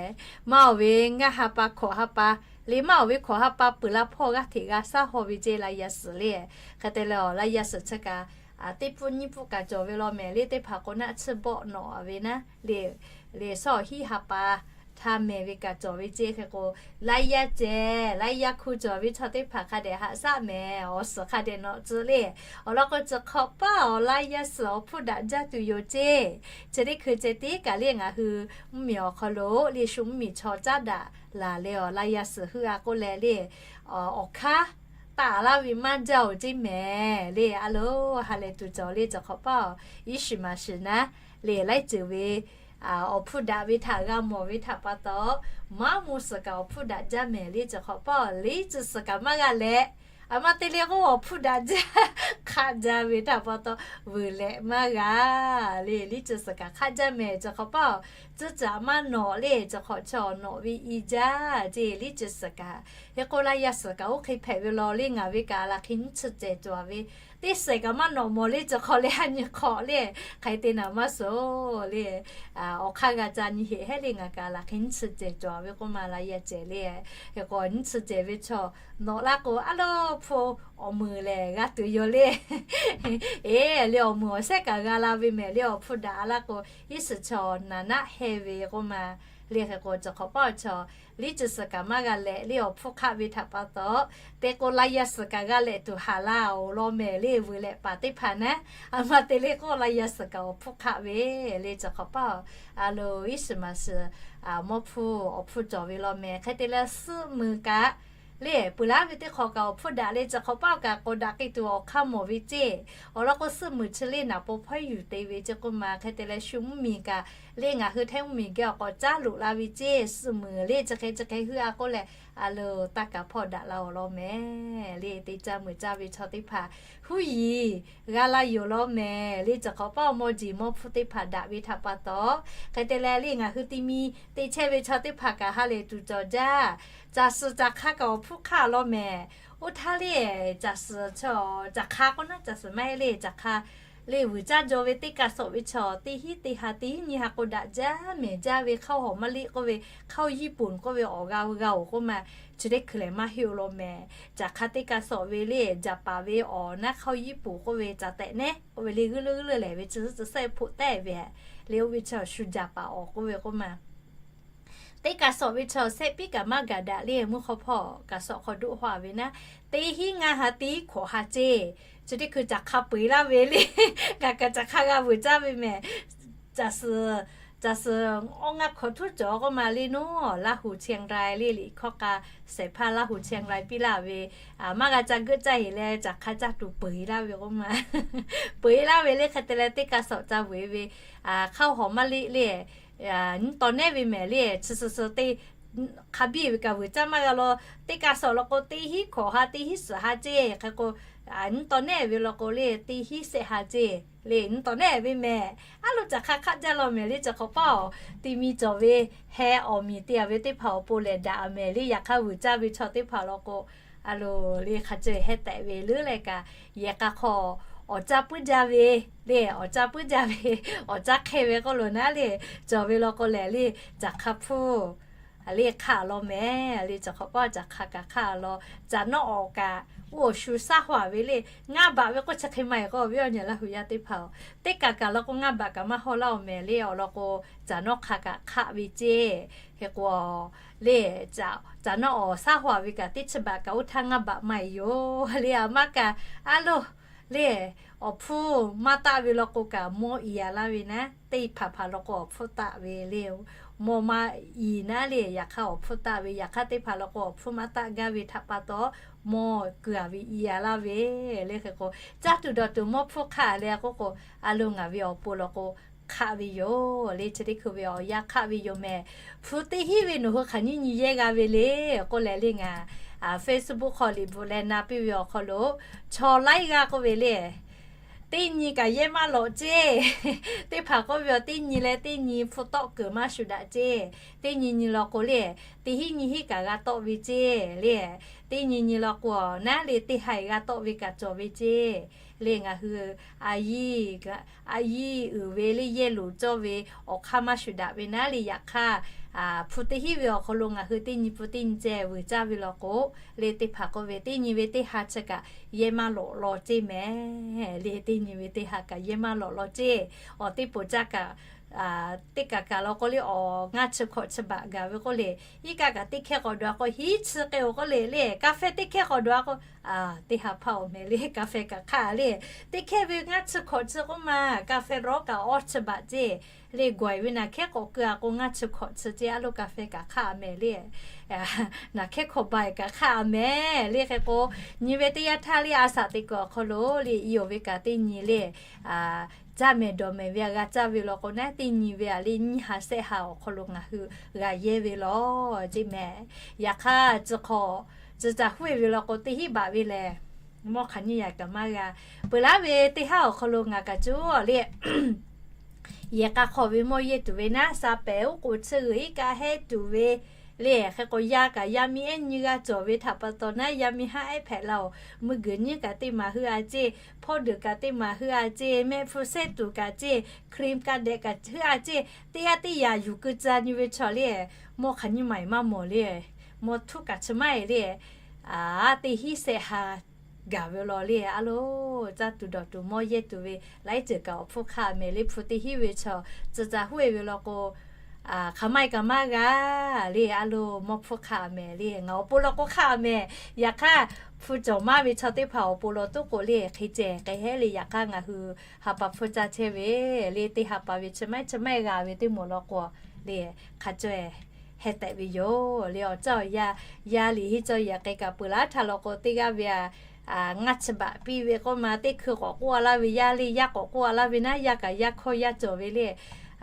maˇ awˬ ve ngaˇ ha pa hkawꞈ ha pa le, maˇ awˬ ve hkawꞈ ha pa peuˬ la hpawˇ g'aˇ hteꞈ g'a shaˉ haw ve ceˇ la yaˇ suhˍ le. Hk'e te leh awˬ la yaˇ suhˍ chi kaꞈ teˇ pfuhˇ nyiˇ pfuhˇ kaꞈ cawˬ ve law mehˍ le. Teˇ hpaˍ k'o naˆ tsuhˇ bawˆ nawꞈ ve naˉ le, le shaw hiˉ ha pa htaˇ mehˍ ve kaꞈ cawˬ ve ceˇ. Hk'e k'o, la yaˇ cehˬ la yaˇ hku cawˬ ve chaw teˇ hpaˍ hk'a dehꞈ haꞈ shaˆ mehˍ. Awˬ suhˍ hk'a dehꞈ nawꞈ tcuh le. Awˬ lawn k'o, chi hk'awꞈ paˇ awˬ la yaˇ suhˍ awˬ hpfuhˇ daꞈ jaˇ tuˬ yoˬ ceˇ. Chi teˇ hkui ceh tiˉ kaꞈ le ngaˬ hui mvuhˇmiˬ awˬ hk'aw lo le shu mvuhˇmiˬ chaw caˉ daꞈ laˬ leh awˬ la yaˇ suhˍ heuˆ a k'oˆ leh le, awˬ hk'aˇ taˆ laˇ ve maˇ jaˇ-oˬ ceˇ mehˍ le. A loˬ, ha lehˬ tuˬ cawˬ le. Chi hk'awꞈ paˇ awˬ iˉ shiˍ maˍ shiˍ naˉ le, laiˉ ceuˬ ve awˬ hpfuhˇ daꞈ ve htaꞈ g'a mawˬ ve htaꞈ pa taw, maˇ mvuh suhˍ kaꞈ awˬ hpfuhˇ daꞈ jaˇ mehˍ le. Chi hk'awꞈ paˇ awˬ liˇ ceuˬ suhˍ kaꞈ maˇ g'a leh, a ma te le k'o awˬ hpfuhˇ daꞈ jaˇ hk'aˆ jaˇ ve htaꞈ pa taw, vuiˬ lehꞈ maˇ g'a le. Liˇ ceuˬ suhˍ kaꞈ hk'aˆ jaˇ mehˍ. Chi hk'awꞈ paˇ awˬ tcuhˉ caꞈ maˇ nawꞈ le. Chi hk'awꞈ chaw nawꞈ ve i jaˇ ceˇ. Liˇ ceuˬ suhˍ kaꞈ, hk'e k'o la yaˇ suhˍ kaꞈ oˇ hk'e hpehꞈ ve law le. Ngaˬ ve kaꞈ laˬ hk'e nyiˇ chi cehˬ cawˬ ve teˇ shehˍ kaꞈ maˇ nawꞈ mawˬ le. Chi hk'awꞈ le a nyi hk'awꞈ le, hk'aˬ hk'e te naˍ maˇ suhˍ le. Awˬ hk'aˇ g'a ca nyi heꞈ hehˉ le. Ngaˬ kaꞈ laˬ hk'e nyiˇ chi cehˬ cawˬ ve k'oˆ ma la yaˇ cehˬ le. Hk'e k'o nyiˇ chi cehˬ ve chaw nawꞈ laˇ k'o, a loˬ hpu awˬ meuˍ lehˬ g'a tuˬ yoˬ le. Eˬ le, awˬ meuˍ awˬ shehˉ kaꞈ g'a la ve mehˍ le. Awˬ hpfuhˇ daꞈ a laˇ k'o, iˉ suhˍ chaw naˍ naˆ heh ve k'oˆ ma le. Hk'e k'o chi hk'awꞈ paˇ awˬ chaw liˇ ceuˬ suhˍ kaꞈ maˇ g'a lehꞈ le. Awˬ hpfuhˇ hk'aˆ ve htaꞈ pa taw, te k'o la yaˇ suhˍ kaꞈ g'a lehꞈ tuˬ haˍ laˇ-oˬ law mehˍ le. Vuiˬ lehꞈ paˍ teˇ hpaˍ naˉ, a ma te le k'o la yaˇ suhˍ kaꞈ awˬ hpfuhˇ hk'aˆ ve le. Chi hk'awꞈ paˇ a loˬ, iˉ shiˍ maˍ shiˍ mawˇ hpfuhˇ awˬ hpfuhˇ cawˬ ve law mehˍ. Hk'e te leh suhˆ muiˬ kaꞈ le, peuˬ laˉ ve teˇ hk'awꞈ kaꞈ awˬ hpfuhˇ daꞈ le. Chi hk'awꞈ paˇ kaꞈ k'awꞈ daꞈ k'ai tuˬ awˬ hk'aˇ mawˬ ve ceˇ. Awˬ lawn k'o, suhˆ muiˬ chi le naˍ paw hpawˇ yuˬ te ve ceˇ k'oˆ ma. Hk'e te leh shu mvuhˇmiˬ kaꞈ le, ngaˬ hui hteˇ mvuhˇmiˬ geh awˬ k'awꞈ caˉ loꞈ la ve ceˇ. Suhˆ muiˬ le chi hk'e chi hk'e heuˆ a k'oˆ leh, a loˬ taˇ kaˍ hpawˇ daꞈ la-oˬ law mehˍ le. Te caˇ meuˬ caˇ ve chaw teˇ hpaˍ huˉ yiˍ g'a la yoˬ law mehˍ le. Chi hk'awꞈ paˇ awˬ mawˇ jeˬ mawˇ hpfuhˇ teˇ hpaˍ daꞈ ve htaꞈ pa taw, hk'e te leh le ngaˬ hui ti mi te chehˇ ve chaw teˇ hpaˍ kaꞈ ha lehˬ tuˬ cawˬ jaˇ. Caˬ suhˍ caˬ hk'a kaꞈ awˬ hpfuhˇ hk'aˆ law mehˍ. Oˇ htaˇ le, caˬ suhˍ chaw caˬ hk'a k'oˆ naˉ, caˬ suhˍ maˇ heˆ le, caˬ hk'a le vuiˬ caˇ jaw ve teˇ kaꞈ sawꞈ ve chaw teˇ hinˉ teˇ ha teˇ hinˉ nyi ha k'o daꞈ jaˇ mehˍ jaˇ ve hk'aˇ hawˍ maˇ liˆ k'oˆ ve, hk'aˇ Yiˇ puˍ k'oˆ ve awˬ g'a g'a-oˬ k'oˆ ma. Chi teˇ hkui lehˬ maˇ heˆ-oˬ law mehˍ. Caˬ hk'a teˇ kaꞈ sawꞈ ve le, Jaˍpaˍ ve awˬ naˉ hk'aˇ Yiˇ puˍ k'oˆ ve caˬ tehꞈ nehˉ k'oˆ ve le, g'uiˇ leuˉ g'uiˇ leuˉ lehˬ ve chi suhˉ chi sehˆ hpoˆ tehˆ ve le. Oˇ ve chaw shu Jaˍpaˍ awˬ k'oˆ ve k'oˆ ma. Teˇ kaꞈ sawꞈ ve chaw sehˆ piˉ kaꞈ maˇ gaˬ daꞈ le. Mvuhˇ hk'aw hpawˇ kaꞈ sawꞈ hk'aw doˆ haw ve naˉ, teˇ hinˉ ngaˇ ha teˇ hinˉ hkawꞈ ha ceˇ. Chi teˇ hkui caˬ hk'a peu eˬ laˇ ve le. Ngaˬ kaꞈ caˬ hk'a g'a vuiˬ caˇ ve mehˍ. Caˬ suhˍ, caˬ suhˍ awˇ ngaˇ hkawꞈ htuˉ cawˬ k'oˆ ma le. Nawˬ Laˇ hu Chiang Rai le, liꞈ hkawˇ k'a shehˍ hpaˇ Laˇ hu Chiang Rai piˇ laˇ ve, maˇ g'a ca geuˆ caˇ heˍ leh caˬ hk'a caˇ tuˬ peu eˬ laˇ ve k'oˆ ma. Peu eˬ laˇ ve le. Hk'e te leh teˇ kaꞈ sawꞈ ca vuiˬ ve, hk'aˇ hawˍ maˇ liˆ le, nyiˇ taw nehˉ ve mehˍ le. Chi suhˍ suhˍ te hk'a biˇ ve kaꞈ vuiˬ caˇ maˇ g'a law. Teˇ kaꞈ sawꞈ law k'o teˇ hinˉ hkawꞈ ha teˇ hinˉ suhˍ ha ceˇ. Hk'e k'o nyiˇ taw nehˉ ve law k'o le teˇ hinˉ sehˆ ha ceˇ le. Nyiˇ taw nehˉ ve mehˍ. A loˬ caˬ hk'a hk'aˆ jaˇ law mehˍ le. Chi hk'awꞈ paˇ-oˬ, ti mi cawˬ ve heh awˬ miˬ te a ve teˇ hpaˍ awˬ pon lehˬ daꞈ mehˍ le. Yaꞈ hk'aˇ vuiˬ caˇ ve chaw teˇ hpaˍ law k'o, a loˬ le hk'a ceuˬ heh tehꞈ ve leuˉ leh kaꞈ, yehˬ k'a hk'aw awˬ caˇ puiˉ jaˇ ve le, awˬ caˇ puiˉ jaˇ ve, awˬ caˇ hk'e ve k'oˆ lo naˉ le, cawˬ ve law k'o lehˬ le, caˬ hk'a hpuˇ le hk'aˆ law mehˍ le. Chi hk'awꞈ paˇ caˬ hk'a kaꞈ hk'aˆ law, caˬ nawˉ awˬ kaꞈ oˇ awˬ shu shaˉ haˍ ve le. Ngaˇ baꞈ ve k'oˆ chi hk'e maˇ heˆ k'o, awˬ viˉ awˬ nyi Laˇ hu yaˇ teˇ hpaˍ-oˬ, teˇ kaꞈ kaꞈ law k'o ngaˇ baꞈ kaꞈ maˇ hawˇ laˇ-oˬ mehˍ le. Awˬ lawn k'o, caˬ nawˉ hk'a kaꞈ hk'aˆ ve ceˇ. Hk'e k'o le, caˬ nawˉ awˬ shaˉ haˍ ve kaꞈ teˇ chi baꞈ kaꞈ oˇ htaˇ ngaˇ baꞈ maˇ heˆ yoˬ le. A maˇ kaꞈ, a loˬ le, awˬ hpfuhˇ maˇ taˆ ve law k'o kaꞈ mawˇ i a laˇ ve naˉ, teˇ hpaˍ hpaˍ law k'o awˬ hpfuhˇ taˆ ve le. mawˇ maˇ i naˉ le. Yaꞈ hk'aˇ awˬ hpfuhˇ taˆ ve, yaꞈ hk'aˇ teˇ hpaˍ law k'o awˬ hpfuhˇ maˇ taˆ gaˇ ve htaꞈ pa taw, mawˇ keu-a ve i-a laˇ ve le. Hk'e k'o, caˇ tuˬ dawˬ tuˬ mawˇ hpfuhˇ hk'aˆ le k'oˆ k'o, a lo ngaˬ ve awˬ pon law k'o hk'aˆ ve yoˬ le. Chi teˇ hkui ve awˬ yanˇ hk'aˆ ve yoˬ mehˍ. Hpu teˇ hinˉ ve nawˬ hui hk'aˬ nyiˇ nyi yehˇ g'a ve le k'oˆ leh le, ngaˬ Facebook hk'aw liꞈ bvuhꞈ leh na piˇ ve awˬ hk'aw lo chaw laiˉ g'aˇ k'oˆ ve le, teˇ nyi kaꞈ yehˇ maˇ lawꞈ ceˇ. Teˇ hpaˍ k'oˆ ve, teˇ nyi leh teˇ nyi hpu tawˆ keunˍ maˇ shuˍ daꞈ ceˇ. Teˇ nyi nyi law k'o le, teˇ hinˉ nyi hinˉ kaꞈ g'a tawˆ ve ceˇ le. Teˇ nyi nyi law k'o naˉ le, teˇ haiˬ g'a tawˆ ve kaꞈ cawˬ ve ceˇ le. Ngaˬ hui a yiˇ uiˍ ve le, yehˇ loˍ cawˇ ve awˬ hk'aˇ maˇ shuˍ daꞈ ve naˉ le. Yaꞈ hk'aˇ, hpu teˇ hinˉ ve awˬ hk'aw lo ngaˬ hui teˇ nyi hpu teˇ nyi ceh vuiˬ caˇ ve law k'o le, teˇ hpaˍ k'oˆ ve, teˇ nyi ve teˇ ha chi kaꞈ yehˇ maˇ lawꞈ law ceˇ mehˍ le. Teˇ nyi ve teˇ ha kaꞈ yehˇ maˇ lawꞈ law ceˇ. Awˬ teˇ poˍ caˇ kaꞈ teˇ kaꞈ kaꞈ law k'o le, awˬ ngaˇ chi hkawꞈ chi baꞈ gaˬ ve k'oˆ le, iˉ kaˆ kaꞈ teˇ hkehˇ k'awꞈ dawˬ-a k'o, hiˉ chi k'e-oˬ k'oˆ le le, kaˇ fehˇ teˇ hkehˇ k'awꞈ dawˬ-a k'o, teˇ ha hpaˇ-oˬ mehˍ le, kaˇ fehˇ kaꞈ hk'aˆ le. Teˇ hkehˇ ve ngaˇ chi hkawꞈ chi k'oˆ ma, kaˇ fehˇ rawˉ kaꞈ awˇ chi baꞈ ceˇ le. Gawˬ-e ve naˬ hkehˉ k'awꞈ keu-a k'o, ngaˇ chi hkawꞈ chi ceˇ, a lo kaˇ fehˇ kaꞈ hk'aˆ mehˍ le. Naˬ hkehˉ hkawꞈ ba-e kaꞈ hk'aˆ mehˍ le. Hk'e k'o, nyi ve teˇ yanˇ htaˇ le, a shaꞈ teꞈ kuiˬ awˬ hk'aw lo le, i-oˬ ve kaꞈ teˇ nyi le, caˇ mehˍ dawˬ mehˍ ve a g'a caˇ ve law k'o naˉ, teˇ nyi ve a le nyiˇ ha shehˆ ha awˬ hk'aw lo ngaˬ hui g'a yehˇ ve law ceˇ mehˍ. Yaꞈ hk'aˇ, chi hk'awꞈ, chi caˬ huˉ-e ve law k'o, teˇ hinˉ baꞈ ve lehˬ, mawˇ hk'aˬ nyiˇ yaꞈ kaꞈ maˇ g'a. Peuˬ laˉ ve teˇ haˉ awˬ hk'aw lo ngaˬ kaꞈ cuˇ le, yehˬ k'a hk'awꞈ ve mawˇ yehˇ tuˬ ve naˉ, sha pehˍ uˉ k'oˍ chi g'uiˬ iˉ kaˆ hehˉ tuˬ ve le. Hk'e k'o, yaˇ kaꞈ yaˇ miˇ ehˉ nyi g'a cawˬ ve htaꞈ pa taw naˉ, yaˇ miˇ haˉ ehˉ hpehꞈ la-oˬ, mvuhˇ g'uiˬ nyiˇ kaꞈ teˇ maˬ heuˆ-a ceˇ, hpawˇ deuˬ kaꞈ teˇ maˬ heuˆ-a ceˇ, mehˆ hpfuh sehˉ tuˬ kaꞈ ceˇ, cream kaꞈ dehꞈ kaꞈ heuˆ-a ceˇ, teˇ g'aˇ teˇ yaꞈ yuˬ keu ca nyi ve chaw le, mawˇ hk'aˬ nyiˇ maˬ-e maˇ mawˬ le, mawˇ htuˉ kaꞈ chi maˇ-e le, a, teˇ hinˉ shehˆ ha gaˬ ve law le. A lo, caˇ tuˬ dawˬ tuˬ mawˇ yehˇ tuˬ ve laiˉ ceuˬ kaꞈ awˬ hpfuhˇ hk'aˆ mehˍ le. Hpu teˇ hinˉ ve chaw, chi caˬ huˉ-e ve law k'o, hk'aˬ maˇ-e kaꞈ maˇ g'a le. A lo, mawˇ hpfuhˇ hk'aˆ mehˍ le. Ngaˬ awˬ pon law k'o hk'aˆ mehˍ. Yaꞈ hk'aˇ, hpu cawˬ maˇ ve chaw teˇ hpaˍ awˬ pon law tuˉ k'o le, hk'e ceh k'ai hehˉ le. Yaꞈ hk'aˇ, ngaˬ hui ha pa hpfuhˇ caˇ chehˇ ve le, teˇ ha pa ve chi maˇ chi maˇ-e g'a ve teˇ moˍ law k'o le, hk'a caweh heh tehꞈ ve yoˬ le. Awˬ caˇ awˬ yaˇ, yaˇ liꞈ henˇ cawˇ yaꞈ k'e kaꞈ peuˬ laˉ htaˇ law k'o, teˇ g'aˇ ve a, ngaˇ chi baꞈ piˇ ve k'oˆ ma, teˇ hkui k'awꞈ k'oˆ-a laˇ ve yaˇ le, yaˇ k'awꞈ k'oˆ-a laˇ ve naˉ, yaˇ kaꞈ yaˇ hkawˇ yaˇ cawˬ ve le.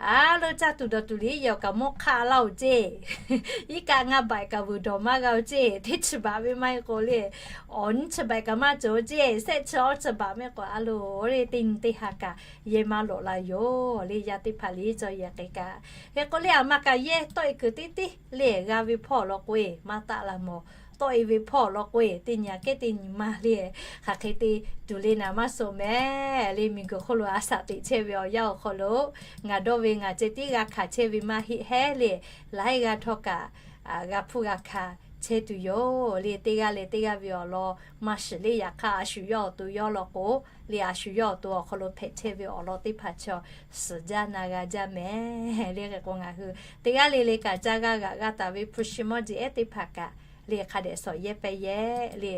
A lo, caˇ tuˬ dawˬ tuˬ liꞈ yaꞈ-oˬ kaꞈ mawˇ hk'aˆ laˇ-oˬ ceˇ. Iˉ kaˆ ngaˇ baꞈ kaꞈ vuiˬ dawˬ maˇ g'a-oˬ ceˇ. Teˇ chi baꞈ ve maˇ heˆ k'o le, awˬ nyiˇ chi baꞈ kaꞈ maˇ cawˬ-oˬ ceˇ. Sehˆ chi awˇ chi baꞈ mehˆ k'o, a lo, le teˇ nyi teˇ ha kaꞈ yehˇ maˇ lawꞈ la yoˬ le. Yaˇ teˇ hpaˍ liꞈ henˇ cawˇ yaꞈ k'e kaꞈ, hk'e k'o le, a ma kaꞈ yehˇ tawˆ-e kuiˬ teˇ teˇ le, g'a ve hpawˇ awˬ lawn k'o-e maˇ taˆ la mawˬ. Tawˆ-e ve hpawˇ awˬ lawn k'o-e teˇ nyi aꞈ kehˉ teˇ nyi maˇ le. Hk'aˬ hk'e te tuˬ le naˍ maˇ suh mehˍ le. Miˬguiˬ hk'oˆ lo a shaꞈ teꞈ chehˇ ve awˬ yanˇ awˬ hk'aw lo, ngaˬ dawˇ ve ngaˬ ceh tiˉ g'a hkanˍ chehˇ ve maˇ heˆ hehˉ le. Laiˉ g'aˇ htawˇ kaꞈ g'a hpuˇ g'a hkanˍ chehˇ tuˬ yoˬ le. Teˇ g'aˇ leh teˇ g'aˇ ve awˬ lawn maˇ shiˍ le. Yaꞈ hk'aˇ, a shu yawˇ awˬ to yawˇ law k'o le, a shu yawˇ awˬ to awˬ hk'aw lo hpehꞈ chehˇ ve awˬ lawn teˇ hpaˍ chaw suhˍ jaˇ na g'a jaˇ mehˍ le. Hk'e k'o, ngaˬ hui teˇ g'aˇ le le kaꞈ caˇ g'aˇ g'aꞈ g'a taˍ ve hpu shi mawˇ jeˬ ehˉ teˇ hpaˍ kaꞈ le, hk'a dehꞈ shawˍ yehˇ pehˇ yehˇ le.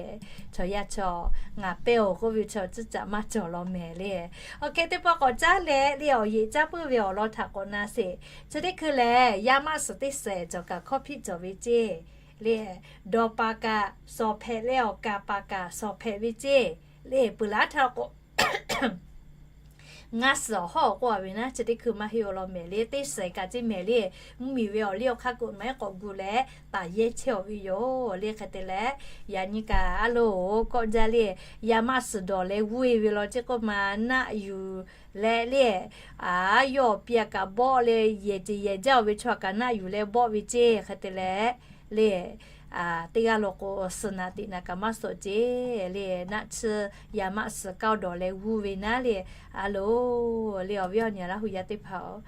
Chaw yaˇ chaw ngaˬ pehˇ-oˬ k'oˆ ve chaw tcuhˉ caꞈ maˇ cawˬ law mehˍ le. Awˬ hk'e teˇ pawˆ k'awꞈ caˉ leh le, awˬ yeꞈ caˇ puiˉ ve awˬ lawn htaꞈ k'awꞈ na sheˍ. Chi teˇ hkui lehˬ, yaˇ maˆ suhˍ teˇ suhˍ cawˬ kaꞈ hkawˇ hpiˆ cawˬ ve ceˇ le. Dawˬ paˍ kaꞈ shawˍ hpehꞈ leh, awˬ kaˍ paˍ kaꞈ shawˍ hpehꞈ ve ceˇ le. Peuˬ laˉ htaˇ k'o, ngaˇ suhˍ awˬ hawˉ k'oˆ-a ve naˉ, chi teˇ hkui maˇ heˆ awˬ lawn mehˍ le. Teˇ suhˍ kaꞈ ceˇ mehˍ le. Mvuhˇmiˬ ve awˬ liˇ awˬ hk'aˇ k'oꞈ maˇ heˆ k'awꞈ gu leh taˍ yehˇ chehˇ-aw ve yoˬ le. Hk'e te leh, yaꞈ nyi kaꞈ a lo, kawˆ jaˇ le, yaˇ maˆ suhˍ dawˬ leh g'uˇ-e ve law ceˇ k'oˆ ma, naˆ yuˬ leh le, a, yawˇ awˬ pi-a kaꞈ bawˆ leh, yehˬ ceˬ yehˬ jaˇ-oˬ ve chaw kaꞈ naˆ yuˬ leh bawˆ ve ceˇ. Hk'e te leh le, teˇ g'aˇ law k'o, suhˍ naꞈ teꞈ naꞈ kaꞈ maˇ suhˍ ceˇ le. Naˆ tsuhˇ yaˇ maˆ suhˍ kaoˇ dawˬ leh g'uˇ ve naˉ le, a lo, le awˬ viˉ awˬ nyi Laˇ hu yaˇ teˇ hpaˍ-oˬ,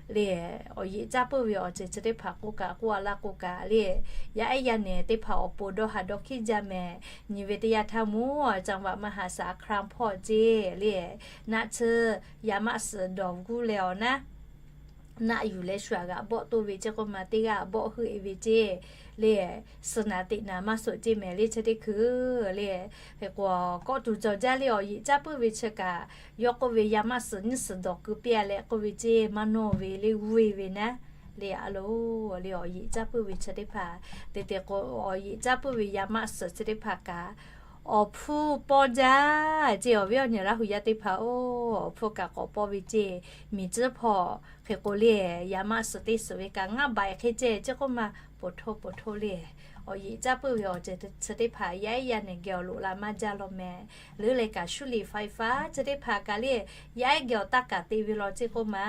le awˬ yeꞈ caˇ puiˉ ve awˬ ceuˬ chi teˇ hpaˍ k'oˆ kaꞈ k'oˆ-a laˇ k'o kaꞈ le, yaˇ ehˉ yaˇ nehˬ teˇ hpaˍ awˬ pon dawˇ ha dawˇ hkiˉ jaˇ mehˍ. Nyi ve teˇ yanˇ htaˇ mvuhˇ caˇ vaꞈ maˇ ha shaˍ a hk'aˇ hpawˇ ceˇ le, naˆ tsuhˇ yaˇ maˆ suhˍ dawˬ g'uˇ leh awˬ naˉ, naˆ yuˬ leh shu aꞈ g'aꞈ bawˆ toˇ ve ceˇ k'oˆ ma, teˇ g'aˇ bawˆ heuˆ-e ve ceˇ le. Suhˍ naꞈ teꞈ naꞈ maˇ suhˍ ceˇ mehˍ le. Chi teˇ hkui le, hk'e k'o, kawˆ tuˬ cawˬ jaˇ le. Awˬ yeꞈ caˇ puiˉ ve chi kaꞈ, yawˇ k'oˆ ve yaˇ maˆ suhˍ nyiˇ suhˍ dawˬ keu piˇ-a leh k'oˆ ve ceˇ, maˇ nawˇ ve le g'uˇ-e ve naˉ Le a loˬ le, awˬ yeꞈ caˇ puiˉ ve chi teˇ hpaˍ, te te k'o, awˬ yeꞈ caˇ puiˉ ve yaˇ maˆ suhˍ chi teˇ hpaˍ kaꞈ, awˬ hpfuhˇ pawˇ jaˇ ce. Awˬ viˉ awˬ nyi Laˇ hu yaˇ teˇ hpaˍ-oˬ, awˬ hpfuhˇ kaꞈ k'awꞈ pawˇ ve ce. Miˬ tcuhˉ hpawˇ hk'e k'o le, yaˇ maˆ suhˍ teˇ suhˍ ve kaꞈ ngaˇ baˬ hk'e ce ce k'oˆ ma, poˬ htoˇ poˬ htoˇ le. Awˬ yeꞈ caˇ puiˉ ve awˬ ceuˬ chi teˇ hpaˍ yaˇ ehˉ yaˇ nehˬ geh awˬ loꞈ la maˇ jaˇ law meh. Leuˉ leh kaꞈ 修理ไฟฟ้า chi teˇ hpaˍ kaꞈ le, yaˇ ehˉ geh awˬ taˇ kaꞈ te ve law ce k'oˆ ma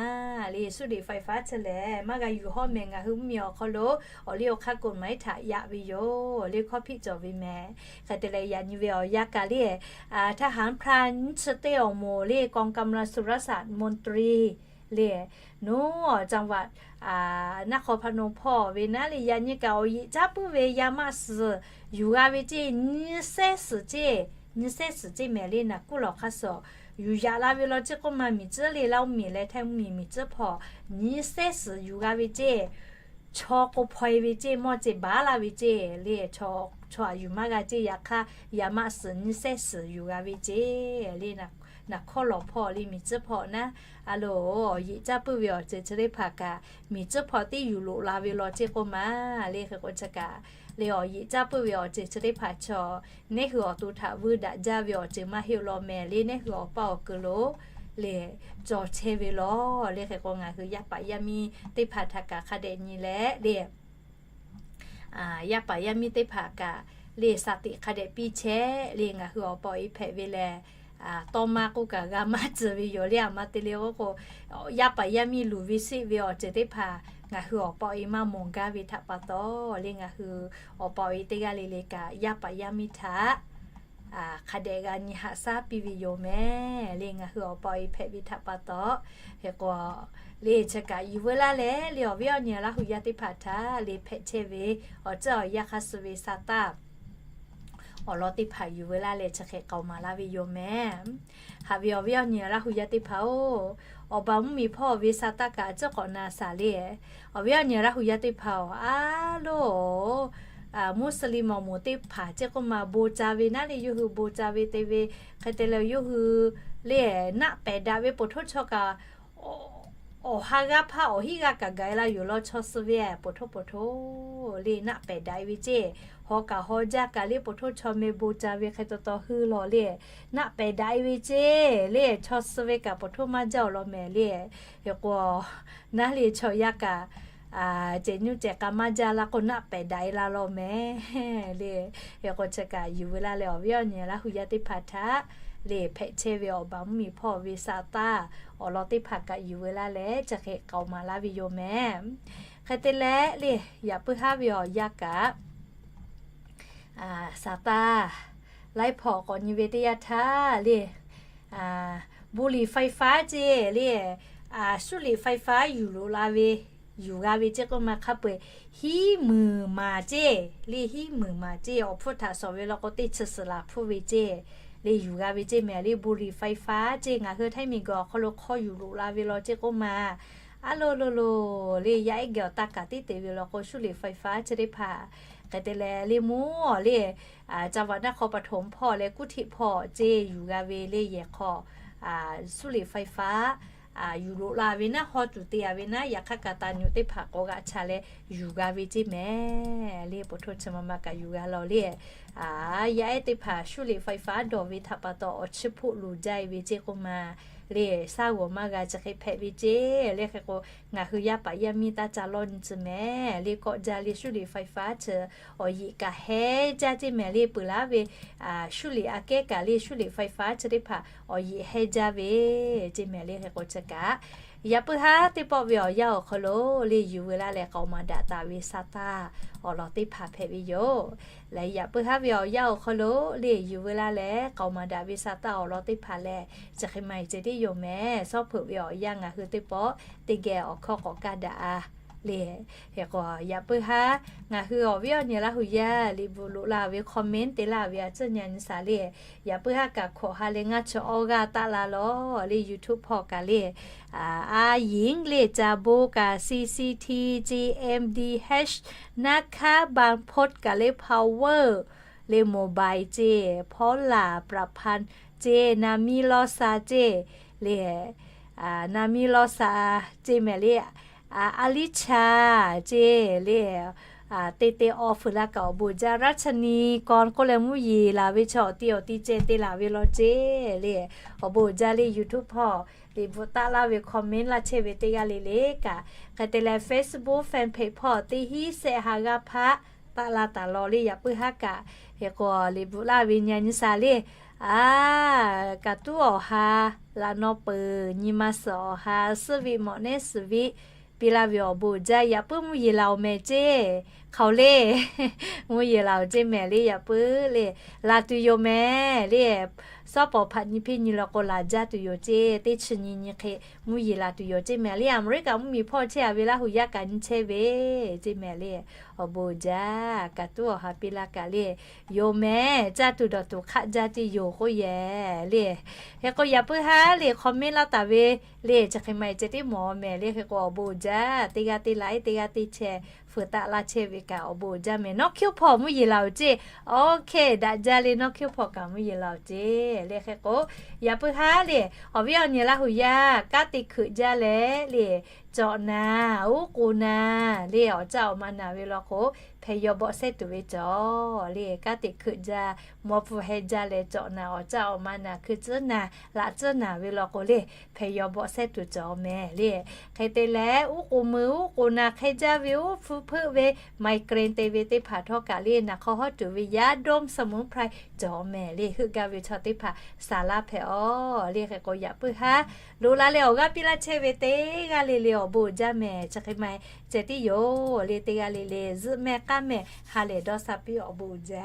le. 修理ไฟฟ้า chi lehˬ maˇ g'a yuˬ hawˉ meh. Ngaˬ hui mvuhˇmiˬ awˬ hk'aw lo awˬ liˇ awˬ hk'aˇ กฎหมาย htaꞈ yaꞈ ve yoˬ le, hkawˇ hpiˆ cawˬ ve meh. Hk'e te leh yaꞈ nyi ve awˬ yanˇ kaꞈ le, ทหารพราน nyiˇ chi teˇ awˬ moˍ le, กองกำลังสุรสักดิ์มนตรี le, โน่น จังหวัดนครพนม hpawˇ ve naˉ le, yaꞈ nyi kaꞈ awˬ yeꞈ caˇ puiˉ ve yaˇ maˆ suhˍ yuˬ g'a ve ce. Nyiˇ sehˉ suhˍ ce, nyiˇ sehˉ suhˍ ce meh le, naˬ kuˉ lawˬ hk'aˇ suh yuˬ yaꞈ la ve law ce k'oˆ ma. Miˬ tcuhˉ le, Laˇ oˇ miˬ leh Htaiˇ miˬ, miˬ tcuhˉ hpawˇ nyiˇ sehˉ suhˍ yuˬ g'a ve ce. Chaw k'o hpaw e ve ce, mawˇ ce baˉ laˇ ve ce le, chaw aˬ yuˬ maˇ g'a ce. Yaꞈ hk'aˇ yaˇ maˆ suhˍ nyiˇ sehˉ suhˍ yuˬ g'a ve ce le, naˬ hkawˇ lawˬ hpawˇ le, miˬ tcuhˉ hpawˇ naˉ. A loˬ, awˬ yeꞈ caˇ puiˉ ve awˬ ceuˬ chi teˇ hpaˍ kaꞈ miˬ tcuhˉ hpawˇ tiˉ yuˬ loꞈ la ve law ce k'oˆ ma le. Hk'e k'o chi kaꞈ le, awˬ yeꞈ caˇ puiˉ ve awˬ ceuˬ chi teˇ hpaˍ chaw, neˉ hui awˬ to htaꞈ vuiˇ daꞈ jaˇ ve awˬ ceuˬ maˇ heˆ law meh le. Neˉ hui awˬ paˇ awˬ keu lo le, cawˬ chehˇ ve law le. Hk'e k'o ngaˬ hui yaˇ paˍ yaˇ miˇ teˇ hpaˍ htaꞈ kaꞈ hk'a dehꞈ nyi leh le, yaˇ paˍ yaˇ miˇ teˇ hpaˍ kaꞈ le, สติ hk'a dehꞈ piˇ chehˇ le. Ngaˬ hui awˬ pa awˬ e hpehꞈ ve lehˬ, tawˇ maˇ k'oˆ kaꞈ g'a maˇ tcuh ve yoˬ le. Aˬ ma te le k'oˆ k'o, yaˇ paˍ yaˇ miˇ luˬ ve sheˆ ve awˬ ceuˬ teˇ hpaˍ ngaˬ hui awˬ pa awˬ e maˇ mawˬ gaˇ ve htaꞈ pa taw le, ngaˬ hui awˬ pa awˬ e teˇ g'aˇ le le kaꞈ yaˇ paˍ yaˇ miˇ htaꞈ hk'a dehꞈ g'a nyi haꞈ shaˉ piˇ ve yoˬ meh le. Ngaˬ hui awˬ pa awˬ e hpehꞈ ve htaꞈ pa taw, hk'e k'o le, chi kaꞈ yuˬ veu laˇ leh le, awˬ viˉ awˬ nyi Laˇ hu yaˇ teˇ hpaˍ htaꞈ le hpehꞈ chehˇ ve awˬ ceuˬ awˬ yanˇ hk'a suh ve sa taˇ awˬ lawn teˇ hpaˍ yuˬ veu laˇ leh chi hk'e k'aoˍ maˍ laˇ ve yoˬ meh. Haꞈ ve awˬ viˉ awˬ nyi Laˇ hu yaˇ teˇ hpaˍ-oˬ, awˬ baˬ mvuhˇmiˬ hpawˇ ve sa taˇ kaꞈ a ciˉ k'awꞈ na shaˍ le. Awˬ viˉ awˬ nyi Laˇ hu yaˇ teˇ hpaˍ-oˬ, a loˬ, Muslim awˬ moˍ teˇ hpaˍ ceˇ k'oˆ ma bon ca ve naˉ le, yawˇ hui bon ca ve te ve hk'e te leh yawˇ hui le naˆ pehˍ daꞈ ve poˬ htoˇ chaw kaꞈ awˬ ha g'aˇ hpaˇ awˬ hiˉ g'aˇ kaꞈ gaˬ la yoˬ law. Chaw suh ve poˬ htoˇ poˬ htoˇ le naˆ pehˍ daꞈ e ve ceˇ. Haw kaꞈ haw jaˇ kaꞈ le poˬ htoˇ chaw meh bon ca ve hk'e taw taw heuˆ law le, naˆ pehˍ daꞈ e ve ceˇ le. Chaw suh ve kaꞈ poˬ htoˇ maˇ jaˇ awˬ lawn meh le. Hk'e k'o naˉ le chaw yaˇ kaꞈ cehˬ nyu cehˬ k'a maˇ jaˇ la k'o naˆ pehˍ daꞈ e la law meh le. Hk'e k'o chi kaꞈ yuˬ veu laˇ leh awˬ viˉ awˬ nyi Laˇ hu yaˇ teˇ hpaˍ htaꞈ le hpehꞈ chehˇ ve awˬ baˬ mvuhˇmiˬ hpawˇ ve sa taˇ awˬ lawn teˇ hpaˍ kaꞈ yuˬ veu laˇ leh chi hk'e k'aoˍ maˍ laˇ ve yoˬ meh. Hk'e te leh le, yaꞈ puiˉ haˉ ve awˬ yanˇ kaꞈ sa taˇ laiˉ hpawˇ k'awꞈ nyi ve teˇ yanˇ htaˇ le, บุหรี่ไฟฟ้า ceˇ le, สูบบุหรี่ไฟฟ้า yuˬ loꞈ la ve, yuˬ g'a ve ceˇ k'oˆ ma hk'a peu-eˬ hiˉ muiˬ maˍ ceˇ le, hiˉ muiˬ maˍ ceˇ. Awˬ hpfuhˇ htaꞈ shawˍ ve law k'o teˇ chi suhˍ laˬ hpfuhˇ ve ceˇ le, yuˬ g'a ve ceˇ meh le. บุหรี่ไฟฟ้า ceˇ ngaˬ hui Htaiˇ miˬguiˬ awˬ hk'aw lo hk'aw yuˬ loꞈ la ve law ceˇ k'oˆ ma, a loˬ loˬ loˬ le, yaˇ ehˉ geh awˬ taˇ kaꞈ tiˉ te ve law k'o สูบบุหรี่ไฟฟ้า chi teˇ hpaˍ hk'e te leh le mawˇ le, จังหวัดนครปฐม hpawˇ leh กรุงเทพ hpawˇ ceˇ yuˬ g'a ve le. Yehˬ hk'aw สูบบุหรี่ไฟฟ้า yuˬ loꞈ la ve naˉ, haw tuˬ te a ve naˉ, yaꞈ hk'aˇ kaꞈ taˍ nyu teˇ hpaˍ k'awꞈ g'aꞈ cha leh yuˬ g'a ve ceˇ meh le. Poˬ htoˇ chi ma ma kaꞈ yuˬ g'a law le. Yaˇ ehˉ teˇ hpaˍ สูบบุหรี่ไฟฟ้า dawˬ ve htaꞈ pa taw awˬ chiˇ hpoˆ loˍ jaˇ e ve ceˇ k'oˆ ma le, shaˉ g'awˬ maˇ g'a chi hk'e hpehꞈ ve ceˇ le. Hk'e k'o ngaˬ hui yaˇ paˍ yaˇ miˇ taˇ ca lawˇ nyi tcuh meh le. Kawˆ jaˇ le สูบบุหรี่ไฟฟ้า chi awˬ yeꞈ kaꞈ heh jaˇ ceˇ meh le. Peuˬ laˉ ve สูบบุหรี่ aꞈ kehˉ kaꞈ le สูบบุหรี่ไฟฟ้า chi teˇ hpaˍ awˬ yeꞈ heh jaˇ ve ceˇ meh le. Hk'e k'o chi kaꞈ yaꞈ puiˉ haˉ teˇ pawˆ ve awˬ yanˇ awˬ hk'aw lo le yuˬ veu laˇ leh k'aoˍ maˍ daꞈ taˍ ve sa taˇ awˬ lawn teˇ hpaˍ hpehꞈ ve yoˬ. Leh yaꞈ puiˉ haˉ ve awˬ yanˇ awˬ hk'aw lo le yuˬ veu laˇ leh k'aoˍ maˍ daꞈ ve sa taˇ awˬ lawn teˇ hpaˍ leh chi hk'e ma e ceh tiˉ yoˬ meh. Shawˉ hpeuꞈ ve awˬ yanˇ ngaˬ hui teˇ pawˆ teˇ geh awˬ hkawˇ k'awꞈ kaˇ daꞈ a le. Hk'e k'o yaꞈ puiˉ haˉ ngaˬ hui awˬ viˉ awˬ nyi Laˇ hu yaˇ liꞈ bvuhꞈ loꞈ la ve comment te laˇ ve a ciˉ nyi a nyi shaˍ le. Yaꞈ puiˉ haˉ kaꞈ hkawꞈ ha leh ngaˇ chi awˇ g'aˇ taˆ la lawˬ le. YouTube hpawˇ kaꞈ le, a yinˉ le ca bon kaꞈ C C T C M D H naˉ hkaˉ บางพต kaꞈ le พาวเวอร์ le โมบาย ceˇ, พอลล่า ประพันธ์ ceˇ, นามิลอซา ceˇ le, นามิลอซา ceˇ meh le, a, Alicia ceˇ le. Te te awˬ fuiˍ la kaꞈ awˬ bon uiˍ jaˇ. Raˇ chaˇ ni kaw k'oˆ leh mvuhˇ yeˬ laˬ ve chaw awˬ ti awˬ ti ceh te laˬ ve law ceˇ le. Awˬ bon uiˍ jaˇ le. YouTube hpawˇ liꞈ bvuhꞈ taˆ laˇ ve comment laˇ chehˇ ve teˇ g'aˇ le le kaꞈ, hk'e te leh Facebook fan page hpawˇ teˇ hinˉ shehˆ ha g'aˇ hpaˆ taˆ la taˍ law le. Yaꞈ puiˉ haˉ kaꞈ hk'e k'o liꞈ bvuhꞈ laˇ ve nyi nyi sha le. A, kaꞈ tuˉ awˬ ha, laꞈ naw peuˬ nyi ma suhˍ awˬ ha, suhˉ ve mawꞈ nehˉ suhˍ ve piˇ laˇ ve awˬ bon uiˍ jaˇ. Yaꞈ puiˉ mvuhˇ yeˬ laˬ oˬ mehˍ ceˇ. Hk'aoˍ le, mvuhˇ yeˬ laˬ oˬ ceˇ mehˍ le. Yaꞈ puiˉ le, laˬ tuˬ yoˬ mehˍ le. Sawˉ pawˍ hpaꞈ nyi hpiˇ nyi law k'o laˬ jaˇ tuˬ yoˬ ceˇ. Teˇ chi nyi nyi hk'e mvuhˇ yeˬ laˬ tuˬ yoˬ ceˇ mehˍ le. Aˍmeˍriˆkaꞈ mvuhˇmiˬ hpawˇ chehˇ a ve Laˇ huˍ yaˇ kaꞈ nyi chehˇ ve ceˇ mehˍ le. Awˬ bon uiˍ jaˇ. Kaꞈ tuˉ awˬ ha piˇ laˇ kaꞈ le, yoˬ mehˍ. Caˇ tuˬ dawˬ tuˬ hk'aˆ jaˇ ceˇ yoˬ k'oˆ yehˬ le. Hk'e k'o yaꞈ puiˉ haˉ le comment laˇ taˍ ve le. Chi hk'e ma e ceh tiˉ mawˬ mehˍ le. Hk'e k'o awˬ bon uiˍ jaˇ. Teˇ g'aˇ teˇ laꞈ e teˇ g'aˇ teˇ chehˇ fuiˍ taˆ laˇ chehˇ ve kaꞈ awˬ bon uiˍ jaˇ mehˍ. Nawˉ hkiˇ hpawˇ mvuhˇ yeˬ laˬ oˬ ceˇ. Oˇ hk'e daꞈ jaˇ le. Nawˉ hkiˇ hpawˇ kaꞈ mvuhˇ yeˬ laˬ oˬ ceˇ le. Hk'e k'o yaꞈ puiˉ haˉ le, awˬ viˉ awˬ nyi Laˇ huˍ yaˇ kanˉ te hkeuꞈ jaˇ leh le, cawꞈ naˍ, uˉ k'oˍ naˍ le, awˬ caˆ awˬ ma naˍ ve law k'o, hpehꞈ yaw bawˆ sehˉ tuˬ ve cawˬ le. Kanˉ te hkeuꞈ jaˇ, maw pfuhˇ heh jaˇ leh cawꞈ naˍ, awˬ caˆ awˬ ma naˍ, hkui tcuhˉ naˍ, laꞈ tcuhˉ naˍ ve law k'o le, hpehꞈ yaw bawˆ sehˉ tuˬ cawˬ mehˍ le. Hk'e te leh uˉ k'oˍ mui uˉ k'oˍ naˍ hk'e jaˇ ve, uˉ hpfuhˇ hpeuˆ ve, migraine te ve teˇ hpaˍ htawˇ kaꞈ le, naˍ hk'aw hawˉ tuˬ ve yaˇ dawˇ sawˍ mvuhˇ hpraˇ cawˬ mehˍ le. Heuˆ gaˇ ve chaw teˇ hpaˍ saˍ laˇ hpehꞈ aˬ le. Hk'e k'o yaꞈ puiˉ haˉ loꞈ la leh awˬ g'aˇ piˇ laˇ chehˇ ve teˇ g'aˇ le le awˬ bon uiˍ jaˇ mehˍ. Chi hk'e ma e ceh tiˉ yoˬ le. Teˇ g'aˇ le le zuhˆ mehˆ k'aˉ mehˍ ha lehˬ dawˇ sha piˇ awˬ bon uiˍ jaˇ.